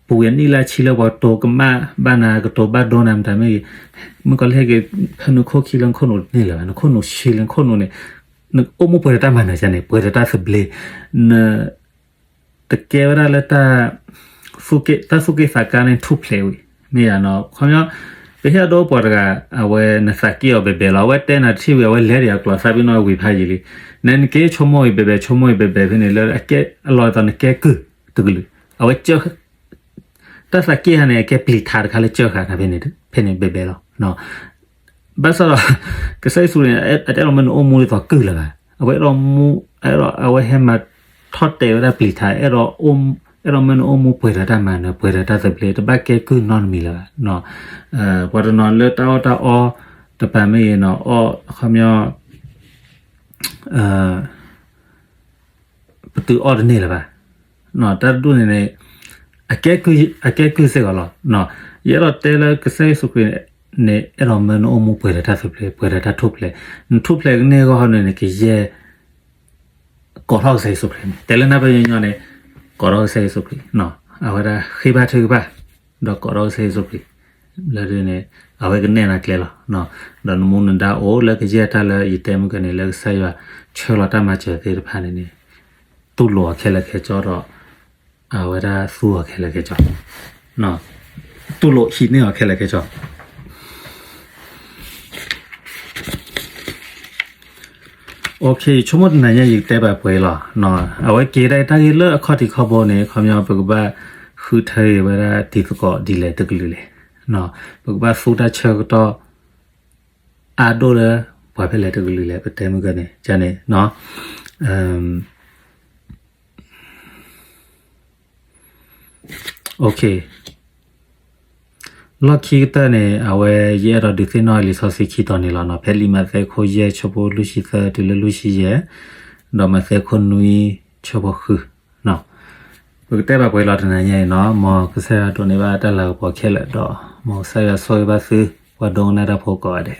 ပူၤကွံာ်နံၣ်လၢဆံလၢပှၤကတိၤကမၣ်ဘၣ်နၤ ကတိၤဘၣ်ဒိနၤ မတၤမ့ၢ်ဂ့ၤ မုၣ်ကီၤလံၢ်ဟဲက့ၤ ဖဲနခိၣ်ခံလၢနခိၣ်နူာ်တန့ၢ်လၢၤဘၣ်, နခိၣ်နူာ်ဆှံလၢနခိၣ်နူာ်န့ၣ် နအိၣ်မူပှဲၤဒီးတၢ်မၤနၢၤန့ၣ် ပှဲၤဒီးတၢ်သဘျ့, န တကဲဝဲဒၣ်လၢတၢ် တၢ်သူၣ်က့ၣ်သးကါန့ၣ်ထူၣ်ဖျဲးဝံၤ မ့ၢ်ယၤနီၤ ခီပညီ ပဟ့ၣ်အဒိပှၤတဂၤ အဝဲနသးက့ၣ်အီၤဘဲဘဲလီၤ. အဝဲတဲနၤတထံၣ်ဝံၤ အဝဲလဲၤဒံးအကျိၤသးပ့ၤနီၣ်ဝံၤဖးယံာ်လံ. နဲနက့ၤဆိကမိၣ်အံၤဘဲဘဲ ဆိကမိၣ်အံၤဘဲဘဲဖဲန့ၣ် လၢအလီၤအသးနကဲကုၢ်တကလုာ် အဝဲ တၢ်သးက့ၣ်ဟါန့ၣ် အကဲပျံၤထးတခါလၢကၢၢ်ဃာ်နၤဖဲန့ၣ် ဖဲန့ၣ်ဘဲဘဲလီၤ. ဘၣ်ဆၣ်ဒီး ကစၢ်ယ့ၣ်ၡူးခရံာ်န့ၣ် အတအဲၣ်ဒိးမၢနအိၣ်မူဒ်သိးကုၢ်လၢၤဘၣ်. အဝဲအဲၣ်ဒိးမူ အဲၣ်ဒိး အဝဲဟဲမၤထီၣ်တဲာ်ဝဲဒၣ်ပျံၤထး အဲၣ်ဒိး အဲၣ်ဒိးမၢနအိၣ်မူပှဲၤဒီးတၢ်မၤနၢၤ ပှဲၤဒီးတၢ်သဘျ့ တဘၣ်ကဲကုၢ်နီတမံၤလၢၤဘၣ်. ပှၤတနီၤလၢတၢ်အီၣ်တၢ်အီတပၤမ့ၢ်ဂ့ၤနီၤ အီၣ်ခီပညီ ပတုာ်အီၣ်တန့ၢ်လၢၤဘၣ်. တၢ်တဒူၣ်န့ၣ်န့ၣ် အကဲကုၢ်စ့ၢ်ကီးလီၤ. ယအဲၣ်ဒိးတဲလၢကစၢ်ယ့ၣ်ၡူးခရံာ်န့ၣ် အဲၣ်ဒိးမၢနအိၣ်မူပှဲၤဒီးတၢ်သဘျ့ ပှဲၤဒီးတၢ်ထူၣ်ဖျဲး, နထူၣ်ဖျဲးကန့ၢ်အဂီၢ်ဟီန့ၣ်န့ၣ် ကယဲၢ် ကိးထီၣ်ကစၢ်ယ့ၣ်ၡူးခရံာ်န့ၣ် တဲလၢနၢ်ပၢၢ်ညီညီန့ၣ် ကိးထီၣ်ကစၢ်ယ့ၣ်ၡူးခရံာ် အဝဲဒၣ်ဃ့ဘါထုကဖၣ် ဒီးကိးထီၣ်ကစၢ်ယ့ၣ်ၡူးခရံာ် လၢဒ်န့ၣ် အဝဲကနဲၣ်နၤကျဲလီၤ. ဒီးနမူနဒါအိၣ်လၢကယဲၢ်တၢ်လၢယတဲမုၢ်ကန့ၣ် လၢကစၢ်ယွၤဆှၢလီၤတၢ်မၤစၢၤသ့ၣ်တဖၣ်န့ၣ်န့ၣ် တူၢ်လိာ်အီၤခဲလၢာ်ခဲဆ့ဒီး အဝဲဒၣ်သူအီၤခဲလၢာ်ခဲဆ့ တူၢ်လိာ်ဟံးန့ၢ်အီၤခဲလၢာ်ခဲဆ့ ယဆိကမိၣ်တနၤညါ ယကတဲဘၣ်ပှဲၤလီၤ. အဝဲက့ၤဒၣ်တၢ်ဂ့ၢ်လၢအခီၣ်ထံးခီၣ်ဘိန့ၣ် ခီပညီ ပကဘၣ်ဃုထၢဂ့ၤဝဲဒၣ်တံၤသကိးဒ်လဲၣ်တကလုာ်လဲၣ်. ပကဘၣ်သူတၢ်ဆၢကတီၢ်အါဒိၣ်လၢပှၤဖဲလဲၣ်တကလုာ်လဲၣ် ပတဲမုၢ်ကန့ၣ် န့ၣ် လီၢ်ခံကတၢၢ်န့ၣ် အဝဲယအဲၣ်ဒိးဒုးသ့ၣ်နီၣ်လံာ်စီဆှံခံတီၤန့ၣ်လီၤ. ဖဲလံာ်မးသဲခိၣ်ယဲၢ်ဆၢဖိလွံၢ်ဆံသၢတုၤလၢလွံၢ်ဆံယဲၢ်, ဒီးမးသဲခိၣ်နွံဆၢဖိဃု, ပကတဲဘၣ်ပှဲၤလီၤတနၤညါအံၤနီၤ. မ်ကစၢ်ယွၤဒိးန့ၢ်ဘၣ်တၢ်လၤကပီၤခဲလၢာ်ဒီး မ်ကစၢ်ယွၤဆိၣ်ဂ့ၤဘၣ်သု ပှၤဒိကနၣ်တၢ်ဖိကိးဂၤဒဲး.